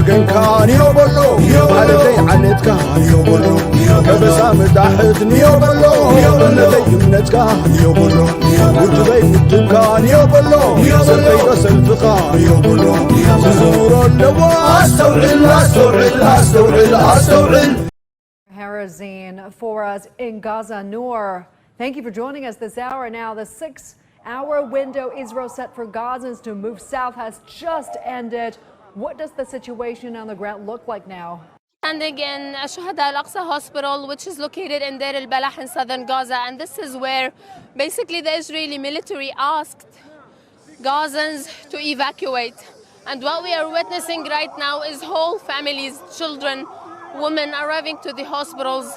ገንካ ንዮ በሎ፣ ማለተይ ዓነትካ ንዮ በሎ፣ ከበሳ ምዳሕት ንዮ በሎ፣ እምነተይ እምነትካ ንዮ በሎ፣ ውድበይ ውድብካ ንዮ በሎ፣ ሰልፈይ ዶ ሰልፍኻ ንዮ በሎ፣ ክዝውሮ ኣለዎ። ኣስተውዕል፣ ኣስተውዕል፣ ኣስተውዕል፣ ኣስተውዕል። Harazin for us in Gaza. Noor, thank you for joining us this hour. Now, the six hour window Israel set for Gazans to move south has just ended. What does the situation on the ground look like now? Standing in Shuhada Al Aqsa Hospital, which is located in Deir al Balah in southern Gaza, and this is where basically the Israeli military asked Gazans to evacuate. And what we are witnessing right now is whole families, children, women arriving to the hospitals.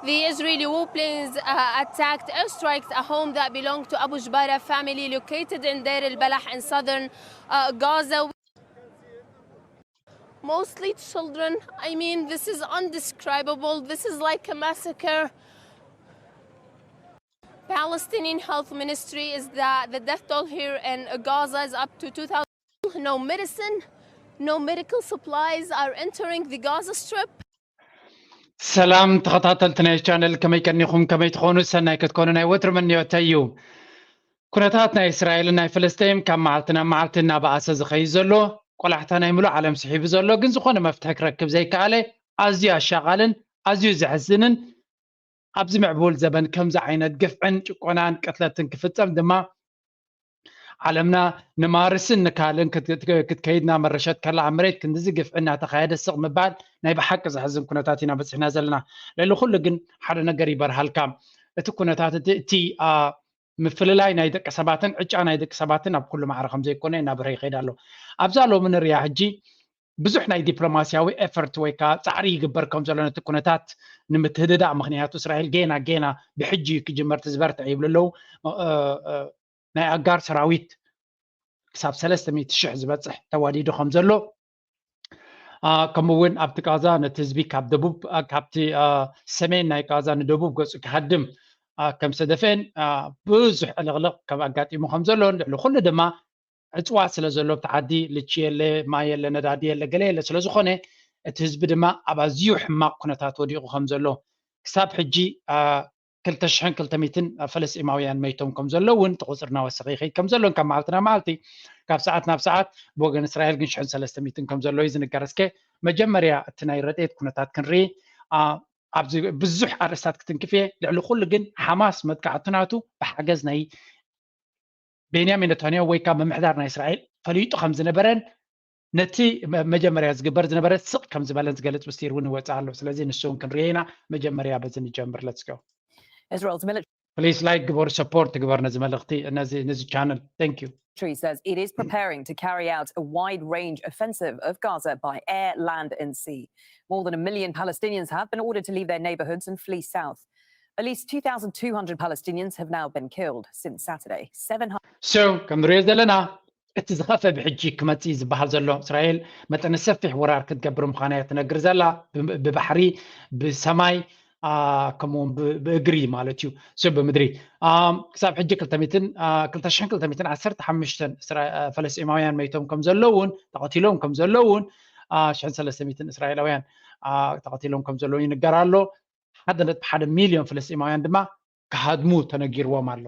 The Israeli warplanes uh, attacked, airstriked a home that belonged to Abu Jbara family located in Deir al Balah in southern uh, Gaza. Mostly children. I mean, this is undescribable. This is like a massacre. Palestinian Health Ministry is that the death toll here in Gaza is up to two thousand. No medicine, no medical supplies are entering the Gaza Strip. ሰላም ተኸታተልቲ ናይ ቻነል፣ ከመይ ቀኒኹም? ከመይ ትኾኑ? ሰናይ ክትኮኑ ናይ ወትሪ ምንዮተይ እዩ። ኩነታት ናይ እስራኤልን ናይ ፍልስጤም ካብ መዓልቲ ናብ መዓልቲ እናበኣሰ ዝኸይድ ዘሎ፣ ቆላሕታ ናይ ምሉእ ዓለም ስሒቡ ዘሎ፣ ግን ዝኾነ መፍትሒ ክረክብ ዘይከኣለ ኣዝዩ ኣሻቓልን ኣዝዩ ዘሕዝንን፣ ኣብዚ ምዕቡል ዘበን ከምዚ ዓይነት ግፍዕን ጭቆናን ቅትለትን ክፍጸም ድማ ዓለምና ንማርስን ንካልን ክትከይድ እናመረሸት ከላ፣ ኣብ መሬት ክንድዚ ግፍዒ እናተኻየደ ስቕ ምባል ናይ ብሓቂ ዘሕዝን ኩነታት ኢና በፂሕና ዘለና። ልዕሊ ኩሉ ግን ሓደ ነገር ይበርሃልካ። እቲ ኩነታት እቲ እቲ ምፍልላይ ናይ ደቂ ሰባትን ዕጫ ናይ ደቂ ሰባትን ኣብ ኩሉ ማዕረ ከም ዘይኮነ እናበርሀ ይኸይድ ኣሎ። ኣብዛ ሎሚ ንሪኣ ሕጂ ብዙሕ ናይ ዲፕሎማስያዊ ኤፈርት ወይ ከዓ ፃዕሪ ይግበር ከም ዘሎ ነቲ ኩነታት ንምትህድዳእ። ምክንያቱ እስራኤል ጌና ጌና ብሕጂ ክጅመር ትዝበርትዕ ይብሉ ኣለዉ። ናይ ኣጋር ሰራዊት ክሳብ ሰለስተ ሚእቲ ሽሕ ዝበፅሕ ተዋዲዱ ከም ዘሎ፣ ከምኡ እውን ኣብቲ ቃዛ ነቲ ህዝቢ ካብ ደቡብ፣ ካብቲ ሰሜን ናይ ቃዛ ንደቡብ ገፁ ክሃድም ከም ዝተደፍአን ብዙሕ ዕልቕልቕ ከም ኣጋጢሙ ከም ዘሎን፣ ልዕሊ ኩሉ ድማ ዕፅዋ ስለ ዘሎ ኣብቲ ዓዲ ልቺ የለ፣ ማይ የለ፣ ነዳዲ የለ፣ ገለ የለ ስለ ዝኾነ እቲ ህዝቢ ድማ ኣብ ኣዝዩ ሕማቕ ኩነታት ወዲቑ ከም ዘሎ፣ ክሳብ ሕጂ ክልተ ሽሕን ክልተ ሚእትን ፈለስጢማውያን መይቶም ከም ዘለዉ እውን እቲ ቁፅሪ እናወሰኸ ይኸይድ ከም ዘሎን ካብ መዓልቲ ናብ መዓልቲ ካብ ሰዓት ናብ ሰዓት ብወገን እስራኤል ግን ሽሕን ሰለስተ ሚእትን ከም ዘሎ እዩ ዝንገር። እስከ መጀመርያ እቲ ናይ ረድኤት ኩነታት ክንርኢ። ኣብዚ ብዙሕ ኣርእስታት ክትንክፍ እየ። ልዕሊ ኩሉ ግን ሓማስ መጥቃዕቲ ናቱ ብሓገዝ ናይ ቤንያሚን ነታንያሁ ወይ ካብ ምምሕዳር ናይ እስራኤል ፈሊጡ ከም ዝነበረን ነቲ መጀመርያ ዝግበር ዝነበረ ስቕ ከም ዝበለን ዝገልጽ ምስጢር እውን ይወፅእ ኣሎ። ስለዚ ንሱ እውን ክንርዮ ኢና። መጀመርያ በዚ ንጀምር። Let's go. Israel's military Please like ግበሩ፣ support ግበር ነዚ መልእኽቲ፣ ነዚ ነዚ channel. Thank you. says it is preparing to carry out a wide range offensive of Gaza by air, land, and sea. More than a million Palestinians have been ordered to leave their neighborhoods and flee south. At least two thousand two hundred Palestinians have now been killed since Saturday. Seven hundred. So ከም ንሪኦ ዘለና እቲ ዝኸፍአ ብሕጂ ክመፅእ ዝበሃል ዘሎ፣ እስራኤል መጠነ ሰፊሕ ወራር ክትገብር ምዃና እያ ትነግር ዘላ። ብባሕሪ፣ ብሰማይ፣ ከምኡ ብእግሪ ማለት እዩ፣ ሰብ ብምድሪ። ክሳብ ሕጂ ክልተ ሚእትን ዓሰርተ ሓሙሽተ ፈለስጢማውያን መይቶም ከም ዘለውን ተቐቲሎም ከም ዘለውን፣ ሽሕን ሰለስተ ሚእትን እስራኤላውያን ተቐቲሎም ከም ዘለውን ይንገር ኣሎ። ሓደ ነጥቢ ሓደ ሚልዮን ፍልስጢማውያን ድማ ክሃድሙ ተነጊርዎም ኣሎ።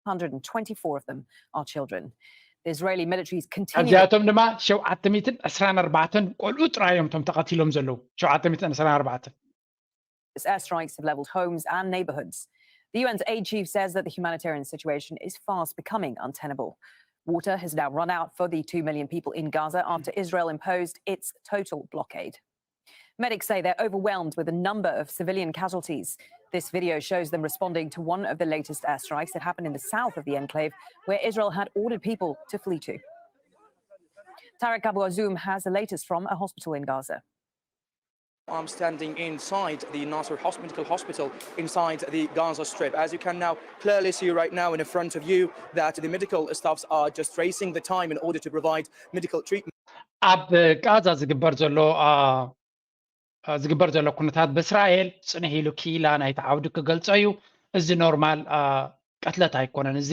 one hundred twenty-four of them are children. The Israeli military is continuing. ካብዚኣቶም ድማ ሸውዓተ ሚእትን ዕስራን ኣርባዕተን ቆልዑ ጥራይ እዮም እቶም ተቐቲሎም ዘለዉ። ሸውዓተ ሚእትን ዕስራን ኣርባዕተን Airstrikes have leveled homes and neighborhoods. The U N's aid chief says that the humanitarian situation is fast becoming untenable. Water has now run out for the two million people in Gaza after Israel imposed its total blockade. Medics say they're overwhelmed with a number of civilian casualties. This video shows them responding to one of the latest airstrikes that happened in the south of the enclave, where Israel had ordered people to flee to. Tarek Abu Azoum has the latest from a hospital in Gaza. I'm standing inside the Nasser Medical Hospital inside the Gaza Strip. As you can now clearly see right now in front of you that the medical staffs are just tracing the time in order to provide medical treatment. ኣብ ቃዛ ዝግበር ዘሎ ዝግበር ዘሎ ኩነታት ብእስራኤል ጽንሕ ኢሉ ክኢላ ናይቲ ዓውዲ ክገልጾ እዩ። እዚ ኖርማል ቅትለት ኣይኮነን፣ እዚ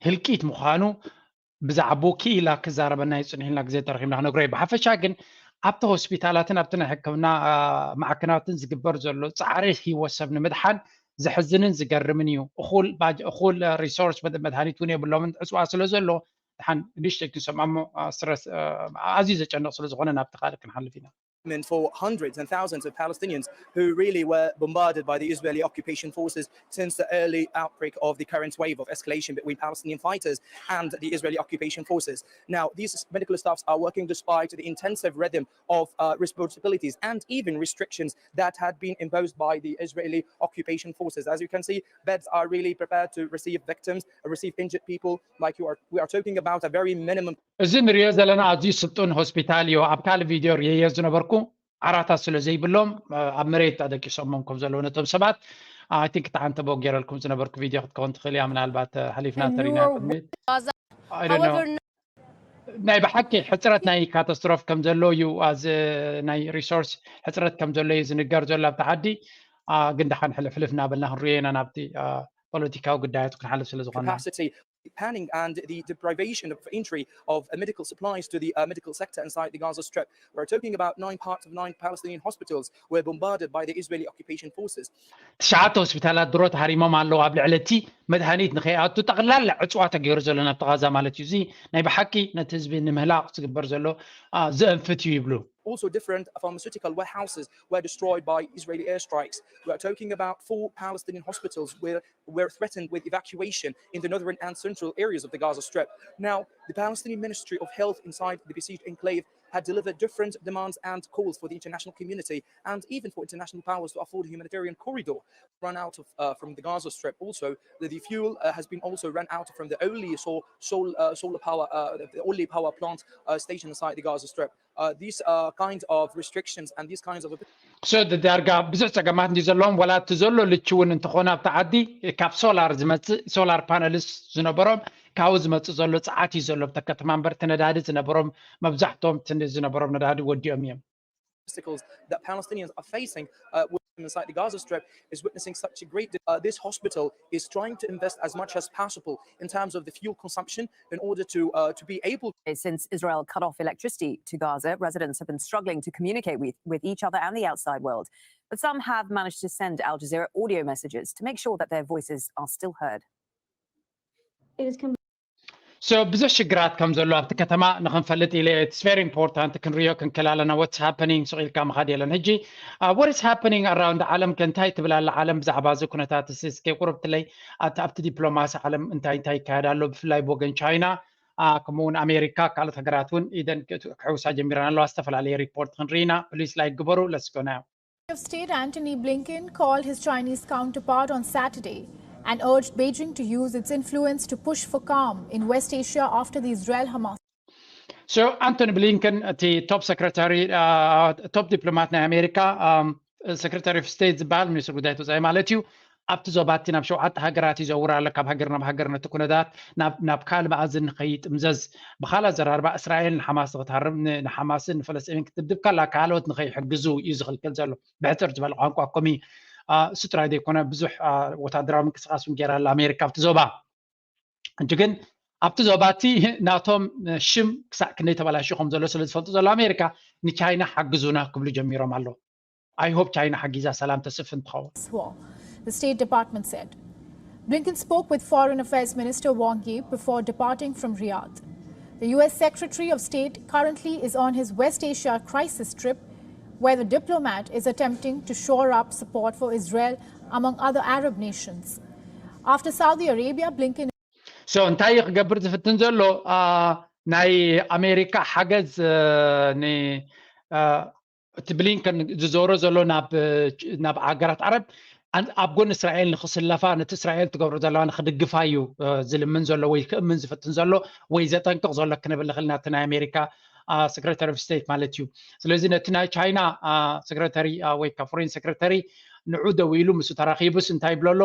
ህልቂት ምዃኑ ብዛዕባኡ ክኢላ ክዛረበና እዩ ጽንሕ ኢልና ግዜ ተረኺብና ክነግሮ እዩ። ብሓፈሻ ግን ኣብቲ ሆስፒታላትን ኣብቲ ናይ ሕክምና ማዕከናትን ዝግበር ዘሎ ፃዕሪ ህይወት ሰብ ንምድሓን ዘሕዝንን ዝገርምን እዩ። እኹል ሪሶርስ መድሃኒት እውን የብሎምን፣ ዕፅዋ ስለ ዘሎ ድሓን ንእሽተይ ክንሰምዖ እሞ ኣዝዩ ዘጨንቕ ስለ ዝኾነ ናብቲ ካልእ ክንሓልፍ ኢና። For hundreds and thousands of Palestinians who really were bombarded by the Israeli occupation forces since the early outbreak of the current wave of escalation between Palestinian fighters and the Israeli occupation forces. Now, these medical staffs are working despite the intensive rhythm of uh, responsibilities and even restrictions that had been imposed by the Israeli occupation forces. As you can see, beds are really prepared to receive victims, receive injured people. Like you are, we are talking about a very minimum. እዚ ንሪኦ ዘለና ኣዝዩ ስልጡን ሆስፒታል እዩ። ኣብ ካልእ ቪድዮ ርእየዮ ዝነበርኩ ዓራታት ስለ ዘይብሎም ኣብ መሬት ኣደቂሶሞም ከም ዘለዉ ነቶም ሰባት ኣይ ቲንክ ተሓንተቦ ገይረልኩም ዝነበርኩ ቪድዮ ክትከውን ትኽእል እያ። ምናልባት ሓሊፍና ተሪና ቅድሚት ናይ ብሓቂ ሕፅረት ናይ ካታስትሮፍ ከም ዘሎ እዩ። ናይ ሪሶርስ ሕፅረት ከም ዘሎ እዩ ዝንገር ዘሎ ኣብቲ ዓዲ። ግን ደሓን ሕልፍሕልፍ እናበልና ክንሪኦ ኢና ናብቲ ፖለቲካዊ ጉዳያቱ ክንሓልፍ ስለ ዝኾንና። Planning and the deprivation of entry of uh, medical supplies to the uh, medical sector inside the Gaza Strip. We're talking about nine parts of nine Palestinian hospitals were bombarded by the Israeli occupation forces. ትሽዓተ ሆስፒታላት ድሮ ተሃሪሞም ኣለዉ። ኣብ ልዕሊ እቲ መድሃኒት ንኸይኣቱ ጠቕላላ ዕፅዋ ተገይሩ ዘሎ ናብቲ ጋዛ ማለት እዩ። እዚ ናይ ብሓቂ ነቲ ህዝቢ ንምህላቕ ዝግበር ዘሎ ዘእንፍት እዩ ይብሉ። Also, different pharmaceutical warehouses were destroyed by Israeli airstrikes. We are talking about four Palestinian hospitals where were threatened with evacuation in the northern and central areas of the Gaza Strip. Now, the Palestinian Ministry of Health inside the besieged enclave had delivered different demands and calls for the international community and even for international powers to afford a humanitarian corridor run out of uh, from the Gaza Strip. Also, the, the fuel uh, has been also run out from the only sol- sol- uh, solar power, uh, the only power plant uh, station inside the Gaza Strip. Uh, these uh, kind of restrictions and these kinds of so ዳርጋ ብዙሕ ፀገማት እንዲ ዘለዎም ዋላ እቲ ዘሎ ልች እውን እንተኾነ ኣብቲ ዓዲ ካብ ሶላር ዝመፅእ ሶላር ፓነልስ ዝነበሮም ካብኡ ዝመፅእ ዘሎ ፀዓት እዩ ዘሎ ብተ ከተማ እምበር እቲ ነዳዲ ዝነበሮም መብዛሕቶም ዝነበሮም ነዳዲ ወዲኦም እዮም። obstacles that Palestinians are facing uh, inside the Gaza Strip is witnessing such a great. Uh, this hospital is trying to invest as much as possible in terms of the fuel consumption in order to uh, to be able. Since Israel cut off electricity to Gaza, residents have been struggling to communicate with, with each other and the outside world. But some have managed to send Al Jazeera audio messages to make sure that their voices are still heard. It is so ብዙሕ ሽግራት ከም ዘሎ ኣብቲ ከተማ ንክንፈልጥ ኢለ it's very important ክንሪኦ ክንክል ኣለና። What's happening ሱቕ ኢልካ ምኻድ የለን። ሕጂ what is happening around ዓለም ከ እንታይ ትብል ኣላ ዓለም ብዛዕባ እዚ ኩነታት? እስከ ቁርብትለይ ኣብቲ ዲፕሎማሲ ዓለም እንታይ እንታይ ይካየድ ኣሎ ብፍላይ ብወገን ቻይና ከምኡ እውን ኣሜሪካ ካልኦት ሃገራት እውን ኢደን ክሕውሳ ጀሚረን ኣለዋ። ዝተፈላለየ ሪፖርት ክንርኢ ኢና። ፕሊስ ላይክ ግበሩ። ለስጎ ናዮ of State Antony Blinken called his Chinese counterpart on Saturday and urged Beijing to use its influence to push for calm in West Asia after the Israel Hamas. So Antony Blinken እቲ top secretary top diplomat ናይ ኣሜሪካ secretary of state ዝበሃል ሚኒስትር ጉዳይ ወፃኢ ማለት እዩ ኣብቲ ዞባ እቲ ናብ ሸውዓተ ሃገራት ይዘውር ኣሎ። ካብ ሃገር ናብ ሃገር ነቲ ኩነታት ናብ ካልእ መኣዝን ንኸይጥምዘዝ ብኻልእ ኣዘራርባ እስራኤል ንሓማስ ንክትሃርም ንሓማስን ንፈለስጢንን ክትድብደብ ከላ ካልኦት ንኸይሕግዙ እዩ ዝኽልክል ዘሎ። ብሕፅር ዝበለ ቋንቋ ኮሚ እሱ ጥራይ ዘይኮነ ብዙሕ ወታደራዊ ምንቅስቃስ እውን ገይራ ኣላ ኣሜሪካ ኣብቲ ዞባ። ሕጂ ግን ኣብቲ ዞባ እቲ ናቶም ሽም ክሳዕ ክንደይ ተበላሽዩ ከም ዘሎ ስለ ዝፈልጡ ዘሎ ኣሜሪካ ንቻይና ሓግዙና ክብሉ ጀሚሮም ኣለዉ። I hope ቻይና ሓጊዛ ሰላም ተስፍን ትኸውን። The State Department said. Blinken spoke with Foreign Affairs Minister Wang Yi before departing from Riyadh. The U S Secretary of State currently is on his West Asia crisis trip, where the diplomat is attempting to shore up support for Israel, among other Arab nations. After Saudi Arabia, Blinken so እንታይ እዩ ክገብር ዝፍትን ዘሎ? ናይ ኣሜሪካ ሓገዝ እቲ ብሊንከን ዝዘውሮ ዘሎ ናብ ሃገራት ዓረብ ኣብ ጎኒ እስራኤል ንክስለፋ ነቲ እስራኤል ትገብሮ ዘለዋ ንክድግፋ እዩ ዝልምን ዘሎ ወይ ክእምን ዝፍትን ዘሎ ወይ ዘጠንቅቕ ዘሎ ክንብል ንኽእል ናቲ ናይ ኣሜሪካ secretary of state ማለት እዩ። ስለዚ ነቲ ናይ ቻይና secretary ወይ ከዓ foreign secretary ንዑ ደው ኢሉ ምስ ተራኺቡስ እንታይ ይብሎ ኣሎ?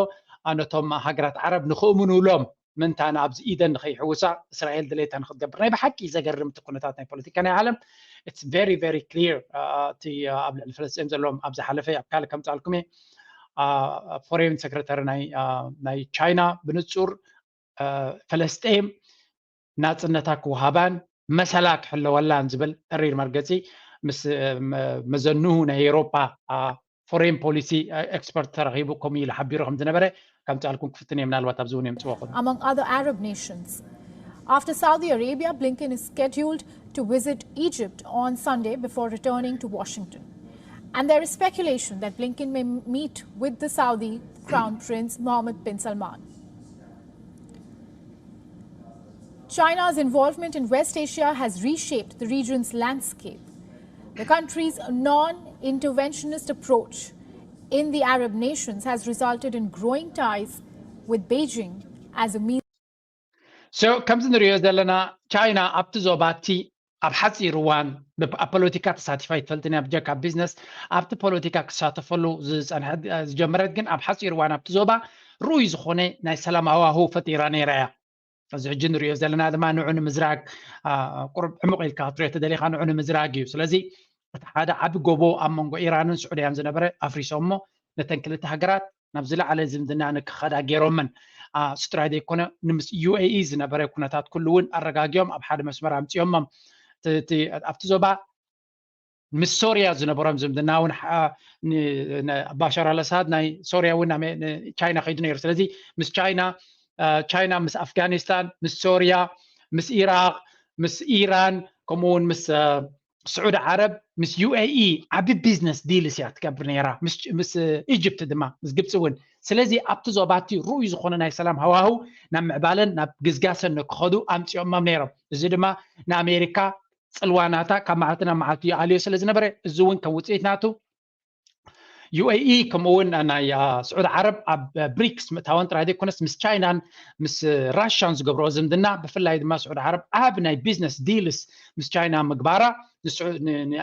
ነቶም ሃገራት ዓረብ ንክእምኑሎም ምንታን ኣብዚ ኢደን ንኸይሕውሳ እስራኤል ድሌታ ንክትገብር ናይ ብሓቂ ዘገርም እቲ ኩነታት ናይ ፖለቲካ ናይ ዓለም it's very very clear። እቲ ኣብ ልዕሊ ፈለስጢን ዘለዎም ኣብ ዝሓለፈ ኣብ ካልእ ከምፃልኩም እየ foreign secretary ናይ ቻይና ብንፁር ፈለስጤም ናፅነታ ክወሃባን መሰላ ክሕለወላን ዝብል ተሪር መርገፂ ምስ መዘንሁ ናይ ኤሮፓ ፎሬን ፖሊሲ ኤክስፐርት ተረኺቡ ከምኡ ኢሉ ሓቢሩ ከም ዝነበረ ከምፅኣልኩም ክፍትን እየ። ምናልባት ኣብዚ እውን የምፅዎ። Among other Arab nations, after Saudi Arabia, Blinken is scheduled to visit Egypt on Sunday before returning to Washington. And there is speculation that Blinken may meet with the Saudi Crown Prince Mohammed bin Salman. China's involvement in West Asia has reshaped the region's landscape. The country's non-interventionist approach in the Arab nations has resulted in growing ties with Beijing as a means. So ከምዚ ንሪኦ ዘለና ቻይና ኣብቲ ዞባ እቲ ኣብ ሓፂር እዋን ኣብ ፖለቲካ ተሳቲፋ ኣይትፈልጥን እያ፣ ብጀካ ቢዝነስ ኣብቲ ፖለቲካ ክሳተፈሉ ዝጀመረት ግን ኣብ ሓፂር እዋን ኣብቲ ዞባ ርኡይ ዝኾነ ናይ ሰላም ሃዋህው ፈጢራ ነይራ እያ። እዚ ሕጂ ንሪኦ ዘለና ድማ ንዑ ንምዝራግ ቁሩብ ዕሙቕ ኢልካ ክትሪኦ ተደሊኻ ንዑ ንምዝራግ እዩ። ስለዚ እቲ ሓደ ዓቢ ጎቦ ኣብ መንጎ ኢራንን ስዑድያን ዝነበረ ኣፍሪሶሞ ነተን ክልተ ሃገራት ናብ ዝለዓለ ዝምድና ንክኸዳ ገይሮመን። እሱ ጥራይ ዘይኮነ ምስ ዩ ኤ ኢ ዝነበረ ኩነታት ኩሉ እውን ኣረጋጊኦም ኣብ ሓደ መስመር ኣምፂኦሞም። ኣብቲ ዞባ ምስ ሶርያ ዝነበሮም ዝምድና እውን ባሻር ኣልኣሳድ ናይ ሶርያ እውን ቻይና ከይዱ ነይሩ። ስለዚ ምስ ቻይና ቻይና ምስ ኣፍጋኒስታን ምስ ሶርያ ምስ ኢራቅ ምስ ኢራን ከምኡ እውን ምስ ስዑዲ ዓረብ ምስ ዩ ኤ ኢ ዓቢ ቢዝነስ ዲልስ እያ ትገብር ነይራ፣ ምስ ኢጅፕት ድማ ምስ ግብፂ እውን። ስለዚ ኣብቲ ዞባቲ ርኡይ ዝኾነ ናይ ሰላም ሃዋህው ናብ ምዕባለን ናብ ግዝጋሰን ንክኸዱ ኣምፂኦሞም ነይሮም። እዚ ድማ ንኣሜሪካ ፅልዋ ናታ ካብ መዓልቲ ናብ መዓልቲ ይኣልዮ ስለ ዝነበረ እዚ እውን ከም ውፅኢት ናቱ ዩ ኤ ኢ ከምኡ እውን ናይ ስዑዲ ዓረብ ኣብ ብሪክስ ምእታወን ጥራይ ዘይኮነስ ምስ ቻይናን ምስ ራሻን ዝገብርኦ ዝምድና ብፍላይ ድማ ስዑዲ ዓረብ ኣብ ናይ ቢዝነስ ዲልስ ምስ ቻይና ምግባራ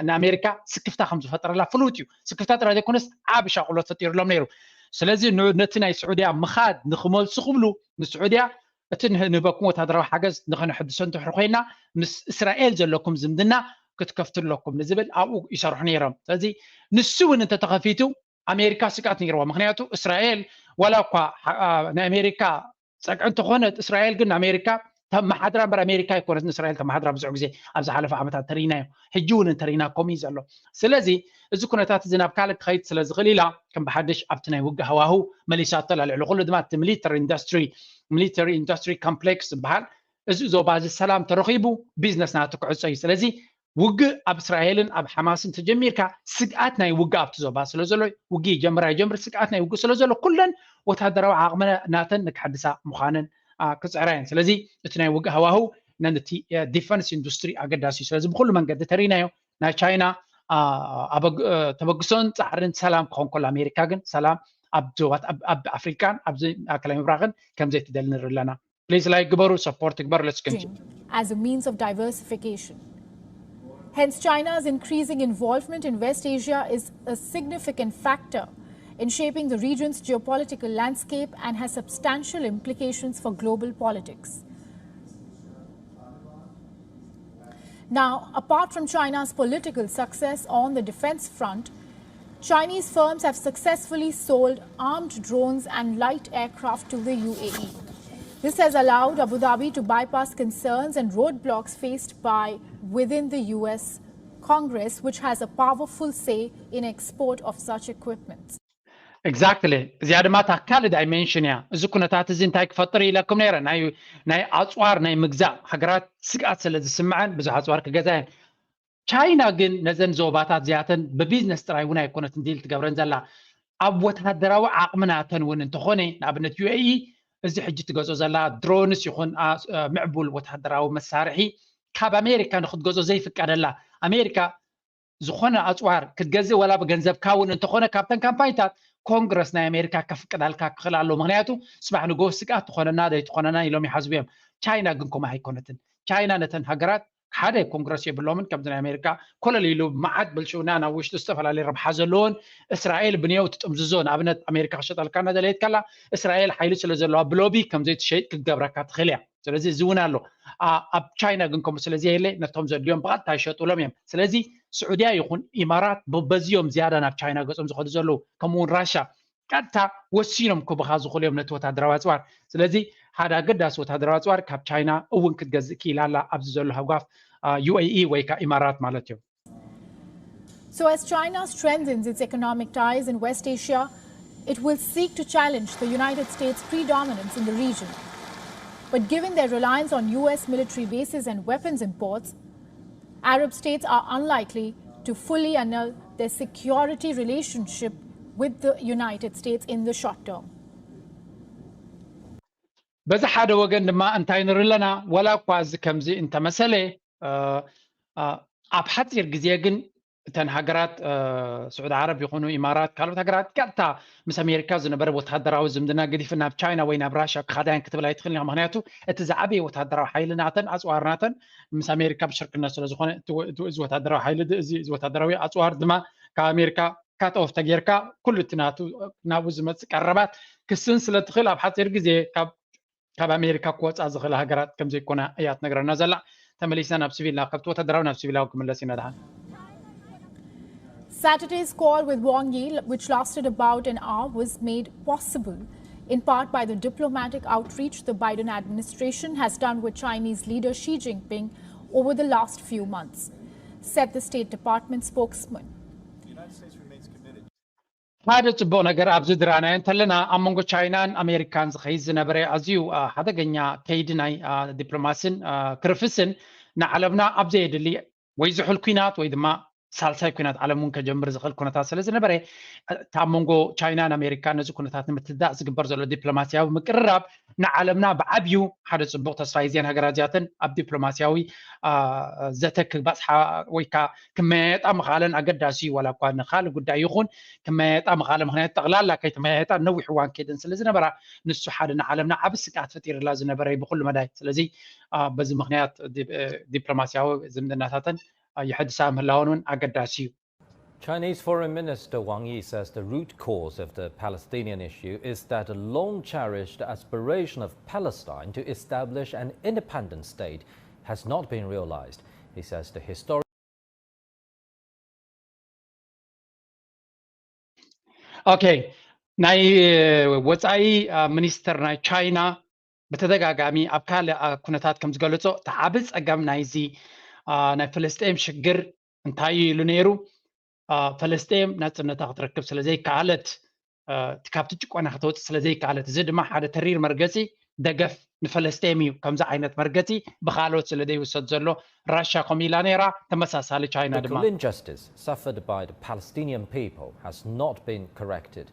ንኣሜሪካ ስክፍታ ከም ዝፈጠረላ ፍሉጥ እዩ። ስክፍታ ጥራይ ዘይኮነስ ዓብ ሻቁሎት ፈጢሩሎም ነይሩ። ስለዚ ነቲ ናይ ስዑድያ ምኻድ ንክመልሱ ክብሉ ንስዑድያ እቲ ንህበኩም ወታደራዊ ሓገዝ ንክንሕድሶ እንድሕር ኮይና ምስ እስራኤል ዘለኩም ዝምድና ክትከፍቱ ኣለኩም ንዝብል ኣብኡ ይሰርሑ ነይሮም። ስለዚ ንሱ እውን እንተተኸፊቱ ኣሜሪካ ስግኣት ነይርዋ። ምክንያቱ እስራኤል ዋላ እኳ ናይ ኣሜሪካ ፀግዒ እንተኾነት እስራኤል ግን ኣሜሪካ ተመሓድራ እምበር ኣሜሪካ ኣይኮነትን እስራኤል ተመሓድራ ብዙሕ ግዜ ኣብ ዝሓለፈ ዓመታት ተሪኢናዮ። ሕጂ እውን እንተሪኢና ከምኡ እዩ ዘሎ። ስለዚ እዚ ኩነታት እዚ ናብ ካልእ ክኸይድ ስለ ዝኽእል ኢላ ከም ብሓድሽ ኣብቲ ናይ ውግእ ሃዋህው መሊሳቶ ኣላ። ልዕሊ ኩሉ ድማ እቲ ሚሊተሪ ኢንዱስትሪ ሚሊተሪ ኢንዱስትሪ ኮምፕሌክስ ዝበሃል እዚ ዞባ እዚ ሰላም ተረኺቡ ቢዝነስ ናቱ ክዕፆ እዩ። ስለዚ ውግእ ኣብ እስራኤልን ኣብ ሓማስን ተጀሚርካ ስግኣት ናይ ውግእ ኣብቲ ዞባ ስለ ዘሎ ውግእ ይጀምር ኣይጀምር ስግኣት ናይ ውግእ ስለ ዘሎ ኩለን ወታደራዊ ዓቕሚ ናተን ንክሕድሳ ምዃነን ክፅዕራ እየን። ስለዚ እቲ ናይ ውግእ ሃዋህው ነቲ ዲፈንስ ኢንዱስትሪ ኣገዳሲ እዩ። ስለዚ ብኩሉ መንገዲ ተሪናዮ ናይ ቻይና ተበግሶን ፃዕርን ሰላም ክኾን ከሎ ኣሜሪካ ግን ሰላም ኣብ ዞባት ኣብ ኣፍሪቃን ኣብዚ ማእከላይ ምብራቕን ከም ዘይትደሊ ንርኢ ኣለና። ፕሊዝ ላይክ ግበሩ፣ ሰፖርት ግበሩ። Let's continue. As a means of diversification. Hence, China's increasing involvement in West Asia is a significant factor in shaping the region's geopolitical landscape and has substantial implications for global politics. Now, apart from China's political success on the defense front, Chinese firms have successfully sold armed drones and light aircraft to the U A E. This has allowed Abu Dhabi to bypass concerns and roadblocks faced by within the U S Congress, which has a powerful say in export of such equipment. Exactly. እዚኣ ድማ እታ ካልእ ዳይሜንሽን እያ። እዚ ኩነታት እዚ እንታይ ክፈጥር ኢለኩም ነይረ? ናይ ኣፅዋር ናይ ምግዛእ ሃገራት ስግኣት ስለ ዝስምዐን ብዙሕ ኣፅዋር ክገዛ እየን። ቻይና ግን ነዘን ዞባታት እዚኣተን ብቢዝነስ ጥራይ እውን ኣይኮነትን ዲል ትገብረን ዘላ፣ ኣብ ወታደራዊ ዓቕሚ ናተን እውን እንተኾነ ንኣብነት ዩ ኤ ኢ እዚ ሕጂ ትገዝኦ ዘላ ድሮንስ ይኹን ምዕቡል ወታደራዊ መሳርሒ ካብ ኣሜሪካ ንክትገዝኦ ዘይፍቀደላ። ኣሜሪካ ዝኾነ ኣፅዋር ክትገዝእ ዋላ ብገንዘብካ እውን እንተኾነ ካብተን ካምፓኒታት ኮንግረስ ናይ ኣሜሪካ ከፍቅዳልካ ክኽእል ኣሎ። ምክንያቱ ፅባሕ ንጎ ስግኣት ትኾነና ዘይትኾነና ኢሎም ይሓስቡ እዮም። ቻይና ግን ከምኡ ኣይኮነትን። ቻይና ነተን ሃገራት ሓደ ኮንግረስ የብሎምን ከምዚ ናይ ኣሜሪካ ኮለል ኢሉ መዓት ብልሽውና ናብ ውሽጡ ዝተፈላለዩ ረብሓ ዘለዎን እስራኤል ብንየው ትጥምዝዞ ንኣብነት ኣሜሪካ ክሸጠልካ እናደለየት ከላ እስራኤል ሓይሊ ስለ ዘለዋ ብሎቢ ከምዘይትሸይጥ ክትገብረካ ትኽእል እያ። ስለዚ እዚ እውን ኣሎ ኣብ ቻይና ግን ከምኡ ስለ ዘየለ ነቶም ዘድልዮም ብቐጥታ ይሸጡሎም እዮም። ስለዚ ስዑድያ ይኹን ኢማራት በዚኦም ዝያዳ ናብ ቻይና ገጾም ዝኸዱ ዘለዉ ከምኡውን ራሻ ቀጥታ ወሲኖም ክቡኻ ዝኽእሉ እዮም ነቲ ወታደራዊ ኣፅዋር። ስለዚ ሓደ ኣገዳሲ ወታደራዊ ኣፅዋር ካብ ቻይና እውን ክትገዝእ ክኢላ ኣላ ኣብዚ ዘሎ ሃጓፍ ዩ ኤ ኢ ወይ ከዓ ኢማራት ማለት እዩ። So, as China strengthens its economic ties in West Asia, it will seek to challenge the United States' predominance in the region. But given their reliance on U S military bases and weapons imports, Arab states are unlikely to fully annul their security relationship with the United States in the short term. በዚ ሓደ ወገን ድማ እንታይ ንርኢ ኣለና? ዋላ እኳ እዚ ከምዚ እንተመሰለ፣ እ፣ እ፣ ኣብ ሓፂር ግዜ ግን እተን ሃገራት፣ እ፣ ስዑዲ ዓረብ ይኹኑ ኢማራት፣ ካልኦት ሃገራት ቀጥታ ምስ ኣሜሪካ ዝነበረ ወታደራዊ ዝምድና ገዲፍን ናብ ቻይና ወይ ናብ ራሽያ ክኻዳያን ክትብል ኣይትኽእልን ኢኻ። ምኽንያቱ እቲ ዝዓበየ ወታደራዊ ሓይሊ ናተን ኣፅዋር ናተን ምስ ኣሜሪካ ብሽርክነት ስለ ዝኾነ እቲ ወ-፣ እቲ፣ እዚ ወታደራዊ ሓይሊ ድ-፣ እዚ፣ እዚ ወታደራዊ ኣፅዋር ድማ ካብ ኣሜሪካ ካት ኦፍ ተጌርካ ኩሉ እቲ ናቱ ናብኡ ዝመፅእ ቀረባት ክስን ስለ ትኽእል ኣብ ሓፂር ግዜ ካብ ካብ ኣሜሪካ ክወፃ ዝኽእላ ሃገራት ከም ዘይኮና እያ ትነግረና ዘላ። ተመሊስና ናብ ሲቪል፣ ናብ ከብቲ ወታደራዊ ናብ ሲቪላዊ ክምለስ ኢና ድሓን። Saturday's call with Wang Yi, which lasted about an hour, was made possible in part by the diplomatic outreach the Biden administration has done with Chinese leader Xi Jinping over the last few months, said the State Department spokesman. ሓደ ፅቡቕ ነገር ኣብዚ ዝረኣናዮ እንተለና ኣብ መንጎ ቻይናን ኣሜሪካን ዝኸይድ ዝነበረ ኣዝዩ፣ አ፣ ሓደገኛ ከይዲ ናይ፣ አ፣ ዲፕሎማስን፣ አ፣ ክርፍስን ንዓለምና ኣብ ዘየድሊ ወይ ዝሑል ኲናት ወይ ድማ ሳልሳይ ኲናት ዓለም እውን ከጀምር ዝኽእል ኩነታት ስለ ዝነበረ፣ እቲ ኣብ መንጎ ቻይናን ኣሜሪካን ነዚ ኩነታት ንምትዳእ ዝግበር ዘሎ ዲፕሎማስያዊ ምቅርራብ ንዓለምና ብዓብዩ ሓደ ፅቡቕ ተስፋ እዩ። እዚአን ሃገራት እዚኣተን ኣብ ዲፕሎማስያዊ፣ አ፣ ዘተ ክበፅሓ ወይ ከዓ ክመያየጣ ምኽኣለን ኣገዳሲ እዩ። ዋላ እኳ ንኻልእ ጉዳይ ይኹን ክመያየጣ ምኽኣለን፣ ምኽንያቱ ጠቕላላ ከይተመያየጣ ነዊሕ እዋን ከይደን ስለ ዝነበራ ንሱ ሓደ ንዓለምና ዓቢ ስግኣት ፈጢርላ ዝነበረ እዩ ብኹሉ መዳይ። ስለዚ፣ አ፣ በዚ ምኽንያት ዲ-፣ እ፣ ዲፕሎማስያዊ ዝምድናታተን፣ አ፣ ይሕድሳ ምህላወን እውን ኣገዳሲ እዩ። Chinese Foreign Minister Wang Yi says the root cause of the Palestinian issue is that a long cherished aspiration of Palestine to establish an independent state has not been realized. He says the historic ኦኬ፣ ናይ ወፃኢ፣ አ፣ ሚኒስተር ናይ ቻይና ብተደጋጋሚ ኣብ ካልእ፣ አ፣ ኩነታት ከም ዝገለጾ እቲ ዓቢ ጸገም ናይዚ፣ አ፣ ናይ ፍልስጤም ሽግር እንታይ እዩ ኢሉ ነይሩ? አ፣ ፈለስጤም ናጽነታ ክትረክብ ስለ ዘይከኣለት፣ አ፣ እቲ ካብቲ ጭቆና ከተወፅእ ስለ ዘይከኣለት፣ እዚ ድማ ሓደ ተሪር መርገፂ ደገፍ ንፈለስጤም እዩ። ከምዚ ዓይነት መርገፂ ብኻልኦት ስለ ዘይውሰድ ዘሎ፣ ራሻ ከምኡ ኢላ ነይራ፣ ተመሳሳሊ ቻይና The ድማ። cruel injustice suffered by the Palestinian people has not been corrected.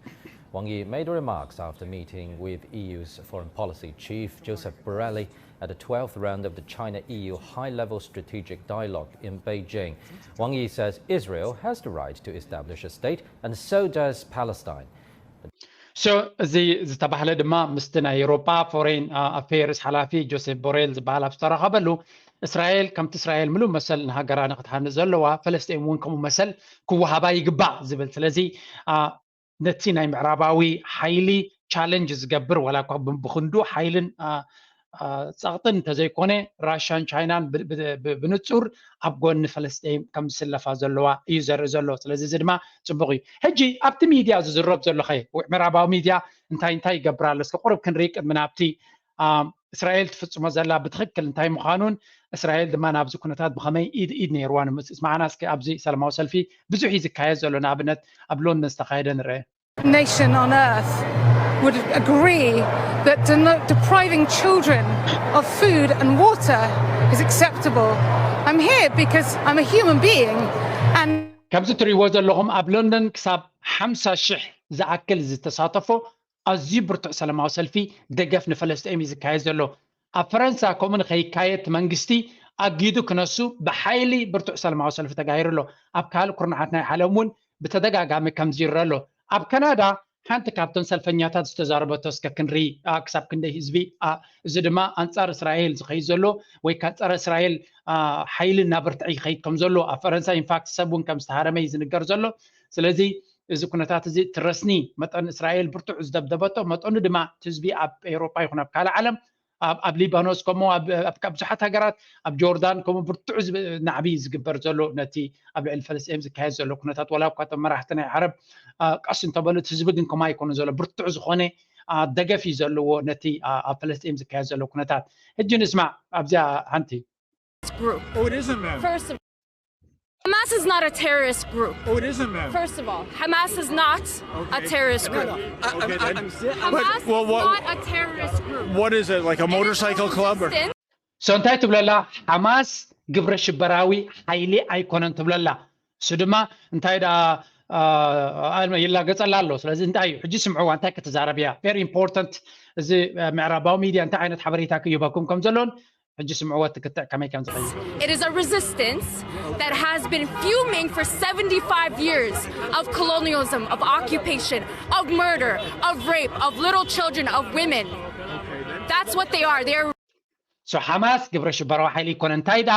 Wang Yi made remarks after meeting with E U's foreign policy chief Joseph Borrell at the twelfth round of the China-E U high-level strategic dialogue in Beijing. Wang Yi says Israel has the right to establish a state, and so does Palestine. So እዚ ዝተባህለ ድማ ምስቲ ናይ ኤውሮጳ ፎሬን፣ አ፣ ኣፌርስ ሓላፊ ጆሴፍ ቦሬል ዝበሃል ኣብ ዝተረኸበሉ፣ እስራኤል ከምቲ እስራኤል ምሉእ መሰል ንሃገራ ንክትሃንጽ ዘለዋ፣ ፈለስጤም እውን ከምኡ መሰል ክወሃባ ይግባእ ዝብል። ስለዚ፣ አ፣ ነቲ ናይ ምዕራባዊ ሓይሊ ቻለንጅ ዝገብር፣ ዋላ እኳ ብ-፣ ብኽንዱ ሓይልን፣ አ፣ አ፣ ጸቕጥን እንተዘይኮነ፣ ራሻን ቻይናን ብ-፣ ብ-፣ ብ-፣ ብንጹር ኣብ ጎኒ ፈለስጤም ከም ዝስለፋ ዘለዋ እዩ ዘርኢ ዘሎ። ስለዚ እዚ ድማ ጽቡቕ እዩ። ሕጂ ኣብቲ ሚድያ ዝዝረብ ዘሎ ኸ፣ ምዕራባዊ ሚድያ እንታይ እንታይ ይገብር ኣሎ? እስኪ ቁሩብ ክንርኢ ቅድሚ ናብቲ፣ አ፣ እስራኤል ትፍጽሞ ዘላ ብትኽክል እንታይ ምዃኑን፣ እስራኤል ድማ ናብዚ ኩነታት ብኸመይ ኢድ፣ ኢድ ነይርዋ ንምስማዕና። እስኪ ኣብዚ ሰላማዊ ሰልፊ ብዙሕ እዩ ዝካየድ ዘሎ። ንኣብነት ኣብ ሎንደን ዝተኻየደ ንርአ። Nation on earth would agree that deno- depriving children of food and water is acceptable. I'm here because I'm a human being and ከምዚ ትሪእዎ ዘለኹም ኣብ ሎንደን ክሳብ ሓምሳ ሽሕ ዝኣክል ዝተሳተፎ ኣዝዩ ብርቱዕ ሰላማዊ ሰልፊ ደገፍ ንፈለስጤም እዩ ዝካየድ ዘሎ። ኣብ ፈረንሳ ከምኡ ንኸይካየድ እቲ መንግስቲ ኣጊዱ ክነሱ ብሓይሊ ብርቱዕ ሰላማዊ ሰልፊ ተጋሂሩ ኣሎ። ኣብ ካልእ ኩርናዓት ናይ ዓለም እውን ብተደጋጋሚ ከምዚ ይረአ ኣሎ። ኣብ ካናዳ ሓንቲ ካብተን ሰልፈኛታት ዝተዛረበቶ እስከ ክንርኢ፣ አ፣ ክሳብ ክንደይ ህዝቢ፣ አ፣ እዚ ድማ ኣንጻር እስራኤል ዝኸይድ ዘሎ ወይ ከዓ ጸረ እስራኤል፣ አ፣ ሓይሊ እናበርትዐ ይኸይድ ከም ዘሎ፣ ኣብ ፈረንሳ ኢንፋክት ሰብ እውን ከም ዝተሃረመ እዩ ዝንገር ዘሎ። ስለዚ እዚ ኩነታት እዚ እቲ ረስኒ መጠን እስራኤል ብርቱዕ ዝደብደበቶ መጠኑ ድማ እቲ ህዝቢ ኣብ ኤውሮጳ ይኹን ኣብ ካልእ ዓለም ኣብ፣ ኣብ ሊባኖስ ከምኡ ኣብ፣ ኣብ፣ ኣብ ብዙሓት ሃገራት ኣብ ጆርዳን ከምኡ ብርቱዕ ዝብ-፣ ናዕቢ ዝግበር ዘሎ ነቲ ኣብ ልዕሊ ፈለስጤም ዝካየድ ዘሎ ኩነታት ዋላ እኳ እቶም መራሕቲ ናይ ዓረብ፣ አ፣ ቀስ እንተበሉ እቲ ህዝቢ ግን ከምኡ ኣይኮነ ዘሎ ብርቱዕ ዝኾነ፣ አ፣ ደገፍ እዩ ዘለዎ ነቲ፣ አ፣ ኣብ ፈለስጤም ዝካየድ ዘሎ ኩነታት። ሕጂ ንስማዕ ኣብዚኣ ሓንቲ። First of Hamas is not a terrorist group. Oh, it isn't, ma'am. First of all, Hamas is not a terrorist group. Okay, then. Hamas Well, is what- not a terrorist group. What is it, like a motorcycle club? Or... Resistance. So እንታይ ትብለላ? ሓማስ ግብረ ሽበራዊ ሓይሊ ኣይኮነን ትብለላ። እሱ ድማ እንታይ ደኣ ይላገጸላ ኣሎ። ስለዚ እንታይ እዩ ሕጂ ስምዕዋ እንታይ ክትዛረብ እያ? Very important። እዚ ምዕራባዊ ሚድያ እንታይ ዓይነት ሓበሬታ ክይበኩም ከም ዘሎን ሕጂ ስምዕዎ ትክትዕ ከመይ ከም ዝኸይድ። It is a resistance that has been fuming for seventy-five years of colonialism, of occupation, of murder, of rape, of little children, of women. That's what they are. They're So ሓማስ ግብረ ሽበራዊ ሓይሊ ይኮነ እንታይ ደኣ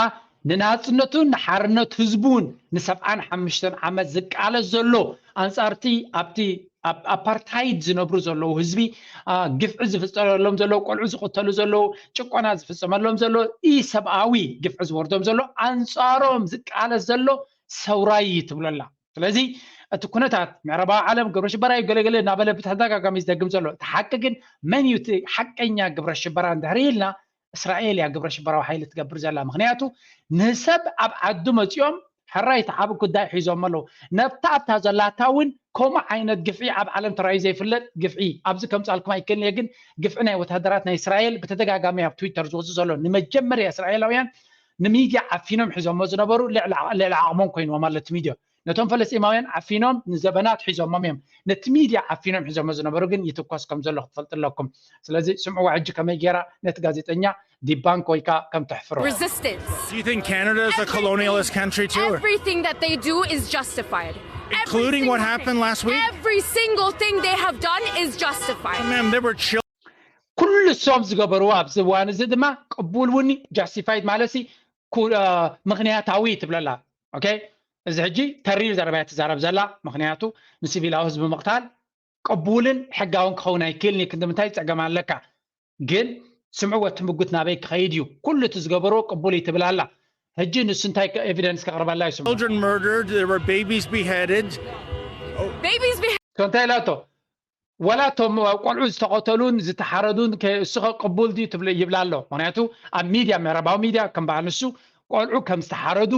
ንናጽነቱን ንሓርነት ህዝቡን ንሰብዓን ሓሙሽተን ዓመት ዝቃለስ ዘሎ ኣንጻርቲ ኣብቲ ኣብ ኣፓርታይድ ዝነብሩ ዘለዉ ህዝቢ ግፍዒ ዝፍጸመሎም ዘለዉ ቆልዑ ዝቕተሉ ዘለዉ ጭቆና ዝፍጸመሎም ዘሎ ኢሰብኣዊ ግፍዒ ዝወርዶም ዘሎ ኣንጻሮም ዝቃለስ ዘሎ ሰውራይ ትብለላ። ስለዚ እቲ ኩነታት ምዕራባዊ ዓለም ግብረ ሽበራ እዩ ገለገለ እናበለ ብተደጋጋሚ ዝደግም ዘሎ እቲ ሓቂ ግን መን እዩ እቲ ሓቀኛ ግብረ ሽበራ እንድሕር ኢልና እስራኤል እያ ግብረ ሽበራዊ ሓይሊ ትገብር ዘላ። ምክንያቱ ንሰብ ኣብ ዓዱ መፂኦም ሕራይ እቲ ዓብ ጉዳይ ሒዞም ኣለዉ። ነብታ ኣብታ ዘላታ እውን ከምኡ ዓይነት ግፍዒ ኣብ ዓለም ተራእዩ ዘይፍለጥ ግፍዒ ኣብዚ ከምፃልኩም ኣይክእልን እየ፣ ግን ግፍዒ ናይ ወታደራት ናይ እስራኤል ብተደጋጋሚ ኣብ ትዊተር ዝወፁ ዘሎ ንመጀመርያ እስራኤላውያን ንሚድያ ዓፊኖም ሒዞሞ ዝነበሩ ልዕሊ ዓቕሞም ኮይንዎም ኣሎ እቲ ሚድዮ። ነቶም ፈለስጢማውያን ዓፊኖም ንዘበናት ሒዞሞም እዮም። ነቲ ሚድያ ዓፊኖም ሒዞሞ ዝነበሩ ግን ይትኮስ ከም ዘሎ ክትፈልጡ ኣለኩም። ስለዚ ስምዕዋ ሕጂ ከመይ ገይራ ነቲ ጋዜጠኛ ዲባንክ ወይ ከዓ ከም ተሕፍሮ። Resistance. Do you think Canada is a colonialist country too? Or... Everything that they do is justified. Including what happened last week? Every single thing they have done is justified. Ma'am, there were children. ኩሉ እሶም ዝገበርዎ ኣብዚ እዋን እዚ ድማ ቅቡል እውን ጃስቲፋይድ ማለት ምክንያታዊ ትብለላ። ኦኬ፣ እዚ ሕጂ ተሪር ዘረባ እያ ትዛረብ ዘላ። ምክንያቱ ንሲቪላዊ ህዝቢ ምቕታል ቅቡልን ሕጋውን ክኸውን ኣይክእልን እዩ። ክንዲ ምንታይ ጸገም ኣለካ? ግን ስምዕዎ እቲ ምጉት ናበይ ክኸይድ እዩ? ኩሉ እቲ ዝገበርዎ ቅቡል እዩ ትብል ኣላ። ሕጂ ንሱ እንታይ ኤቪደንስ ከቕርበላ እዩ ስምዕዎ? Children murdered, there were babies beheaded. Babies beheaded. እንታይ ኢላቶ? ወላ እቶም ቆልዑ ዝተቐተሉን ዝተሓረዱን እሱኸ ቅቡል ድዩ ይብላ ኣሎ። ምክንያቱ ኣብ ሚድያ ምዕራባዊ ሚድያ ከም በዓል ንሱ ቆልዑ ከም ዝተሓረዱ